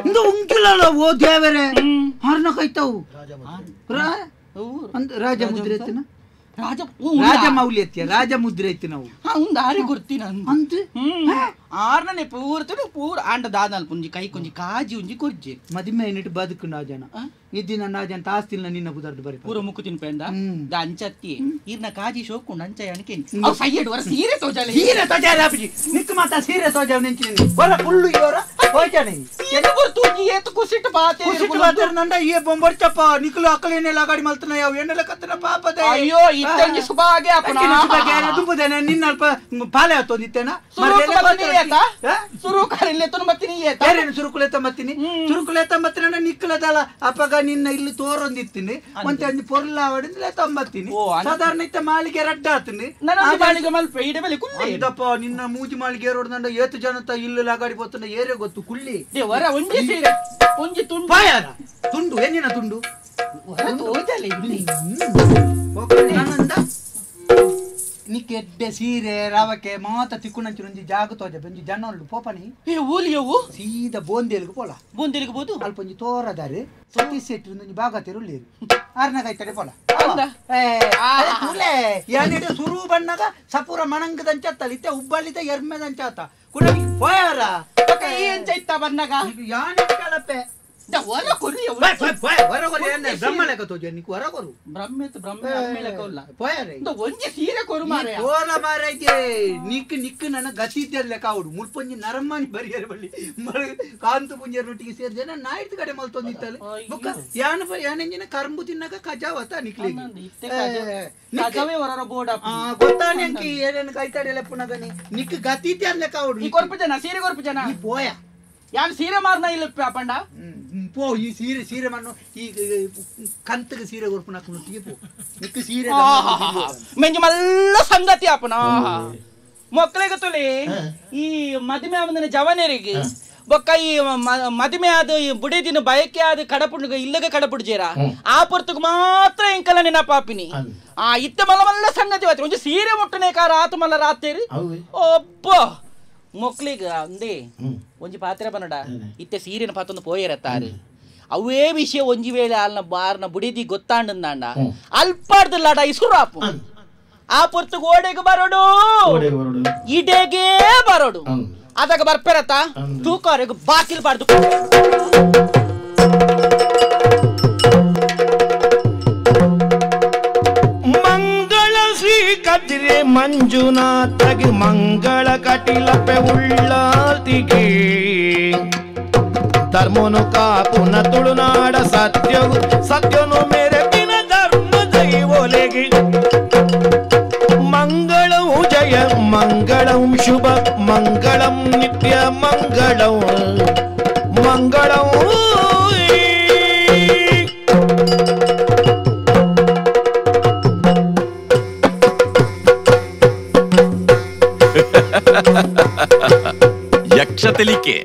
ಇಂದು ಉಂಕಿಲ್ಲಲ್ಲ ಓ ದೇವರೇ ಹರ್ನ ಕೈತಾವು ರಾಜ ಮುದ್ರೆ ಐತಿನ ರಾಜ ರಾಜ ಮೌಲ್ಯ ಐತಿಯ ರಾಜ ಮುದ್ರೆ ಐತಿ ನಾವು ಹಾ ಒಂದು ಆರಿ ಕೊಡ್ತೀನಿ ಅಂತ ಆರ್ನೇ ಪೂರ್ತಿ ಪೂರ ಆಂಡ ದಾದಲ್ ಪುಂಜಿ ಕೈ ಕೊಂಜಿ ಕಾಜಿ ಉಂಜಿ ಕೊರ್ಜಿ ಮದಿಮೆ ಏನಿಟ್ಟು ಬದುಕು ನಾ ಜನ ಇದ್ದಿನ ನಾ ಜನ ತಾಸ್ತಿಲ್ಲ ನಿನ್ನ ಬುದರ್ದು ಬರಿ ಪೂರ ಮುಕ್ಕು ತಿನ್ಪೆಂದ ಅಂಚತ್ತಿ ಇರ್ನ ಕಾಜಿ ಶೋಕು ಅಂಚ ಅಣಕೆ ಅವ್ ಸೈಯಡ್ ವರ ಸೀರೆ ತೋಜಾಲೆ ಸೀರೆ ತೋಜಾಲೆ ಅಪ್ಪಾಜಿ ನಿಕ್ಕ ಮಾತಾ ಸೀರೆ ತೋಜಾವ ನೆಂಚಿನಿ ವರ ಫುಲ್ಲು ಇವರ ಹೋಯ್ತಾನೆ ಎನ್ನು ಗುರ್ತು ಏತು ಕುಸಿಟ್ಟು ಬಾತೆ ಕುಸಿಟ್ಟು ಬಾತೆ ನಂಡ ಈ ಬೊಂಬರ್ಚಪ್ಪ ನಿಕ್ಕಲು ಅಕ್ಕಲೇನೆ ಲಾಗಾಡಿ ಮಲ್ತನ ಯಾವ ಎಣ್ಣೆಲ ಕತ್ತನ ಪಾಪದ ಅಯ್ಯೋ ಇತ್ತಂಜಿ ಸುಬಾಗೆ ಅಪ್ಪನ ಸುಬಾಗೆ ತುಂಬುದೇನೆ ನಿನ್ನ ಅಲ್ಪ ಪಾಲೆ ಆತೊಂದಿತ್ತೇನ ಸುರುಕುಲೆ ನಿಕ್ಕಲದಲ್ಲ ಅಪ್ಪಗ ನಿನ್ನ ಇಲ್ಲಿ ತೋರೊಂದಿತ್ತೀನಿ ಒಂತೆ ಒಂಜಿ ಪೊರ್ಲ ಅವಡಿಂದಲೇ ತಂಬತ್ತೀನಿ ಸಾಧಾರಣ ಇತ್ತ ಮಾಳಿಗೆ ರಡ್ಡ ಆತೀನಿ ಮಾಳಿಗೆ ಮಲ್ಪ ಇಡೆ ಮೇಲೆ ಕುಳ್ಳಿ ಇದಪ್ಪ ನಿನ್ನ ಮೂಜಿ ಮಾಳಿಗೆ ರೋಡ್ದಂಡ ಏತು ಜನತ ಇಲ್ಲು ಲಾಗಾಡಿ ಪೋತನ ಏರೆ ಗೊತ್ತು ಕುಳ್ಳಿ ವರ ಒಂಜಿ ಸೀರೆ ಒಂಜಿ ತುಂಡು ಪಾಯಾರ ತುಂಡು ಏನಿನ ತುಂಡು ನಿಕ್ಕೆಡ್ಡೆ ಸೀರೆ ರವಕೆ ಮಾತ ತಿಕ್ಕುನಂಚಿನ ಒಂಜಿ ಜಾಗ ತೋಜ ಒಂಜಿ ಜನ ಉಂಡು ಪೋಪನಿ ಏ ಊಲಿಯವು ಸೀದಾ ಬೋಂದೇಲ್ಗೆ ಪೋಲ ಬೋಂದೇಲ್ಗೆ ಬೋದು ಅಲ್ಪ ಒಂಜಿ ತೋರದಾರೆ ಸತೀಶ್ ಶೆಟ್ಟಿ ಒಂಜಿ ಭಾಗ ತೆರುಳ್ಳೇರು ಆರ್ನಗಾಯ್ತಾರೆ ಪೋಲ ಯಾನೇಡು ಸುರು ಬಣ್ಣಗ ಸಪೂರ ಮಣಂಗದಂಚಾತಲ್ಲ ಇತ್ತೆ ಉಬ್ಬಳ್ಳಿದ ಎರ್ಮೆದಂಚಾತ ಕುಡ ಪೋಯಾರ ಎಂಚ ಇತ್ತ ಬಣ್ಣಗ ಯಾನೆ ಕಲಪೆ ನಿಕ್ ನಿಕ್ ನನ್ನ ಗತಿ ಇದ್ದಿರ್ಲೆ ಕಾవుಡು ಮುಲ್ಪೊಂಜಿ ನರಮಾನಿ ಬರಿಯರ್ ಬಳ್ಳಿ ಕಾಂತು ಪುಂಜರ್ ರೊಟ್ಟಿಗೆ ಸೇರಿದೆ ನಾನು ನಾಯ್ತು ಕಡೆ ಮಲ್ತೊಂದಿತ್ತಲ್ಲ ಬೊಕ್ಕ ಯಾನ ಯಾನೆಂಜಿನ ಕರಂಬು ತಿನ್ನಕ ಕಜಾವತ ನಿಕ್ಲಿ ಗೊತ್ತಾನೆ ಅಂಕಿ ಏನೇನು ಕೈತಾಡೆ ಪುನಗನಿ ನಿಕ್ ಗತಿ ಇದ್ದಿರ್ಲೆ ಕಾವುಡು ಈ ಕೊರ್ಪು ಜನ ಸೀರೆ ಕೊರ್ಪು ಜನ ಪೋಯ ಯಾನ್ ಸೀರೆ ಮಾರ್ನ ಇಲ್ಲ ಪಂಡ ಪೋ ಈ ಸೀರೆ ಸೀರೆ ಮಣ್ಣು ಈ ಕಂತಗೆ ಸೀರೆ ಕೊರ್ಪುನ ಹಾಕೊಂಡು ಪೋ ನಿಕ್ಕು ಸೀರೆ ಮೆಂಜು ಮಲ್ಲ ಸಂಗತಿ ಆಪನ ಮಕ್ಕಳಿಗೆ ತುಲಿ ಈ ಮದುವೆ ಆವಂದಿನ ಜವನರಿಗೆ ಬೊಕ್ಕ ಈ ಮದುವೆ ಆದ ಈ ಬುಡಿದಿನ ಬಯಕೆ ಆದ ಕಡಪುಂಡು ಇಲ್ಲಗ ಕಡಪುಡ್ಜೇರ ಆ ಪೊರ್ತುಗ್ ಮಾತ್ರ ಎಂಕಲ ನಿನ್ನ ಪಾಪಿನಿ ಆ ಇತ್ತ ಮಲ್ಲ ಮಲ್ಲ ಸಂಗತಿ ಆಯ್ತು ಒಂಜಿ ಸೀರೆ ಮುಟ್ಟನೆ ಕಾರ ಆತು ಮಲ್ಲ ರಾತ್ರಿ ಒಬ್ಬ ಮೊಕ್ಲಿಗ ಅಂದೇ ಒಂಜಿ ಪಾತ್ರೆ ಬನ್ನಡ ಇತ್ತೆ ಸೀರೆನ ಪಾತೊಂದು ಪೋಯಿರತ್ತಾರೆ ಅವೇ ವಿಷಯ ಒಂಜಿ ವೇಳೆ ಅಲ್ನ ಬಾರ್ನ ಬುಡಿದಿ ಗೊತ್ತಾಂಡಂದಾಂಡ ಅಲ್ಪಾಡ್ದಲ್ಲಾಡ ಇಸುರಾಪು ಆ ಪೊರ್ತು ಗೋಡೆಗೆ ಬರೋಡು ಇಡೆಗೆ ಬರೋಡು ಅದಾಗ ಬರ್ಪೆರತ್ತ ತೂಕವರೆಗೂ ಬಾಕಿಲ್ ಬಾರ್ದು ಮಂಗಳ ಶ್ರೀ ಕದ್ರೆ ಮಂಜುನಾಥಗೆ ಮಂಗಳ ಕಟಿಲಪೆ ಉಳ್ಳಾತಿಗೆ ಧರ್ಮನು ಕಾಪುನ ತುಳುನಾಡ ಸತ್ಯವು ಸತ್ಯನು ಮೇರೆಪಿನ ಧರ್ಮ ದೈವೊಲೆಗೆ ಮಂಗಳವು ಜಯ ಮಂಗಳಂ ಶುಭ ಮಂಗಳಂ ನಿತ್ಯ ಮಂಗಳಂ ಮಂಗಳಂ. ಯಕ್ಷ ತೆಲಿಕೆ.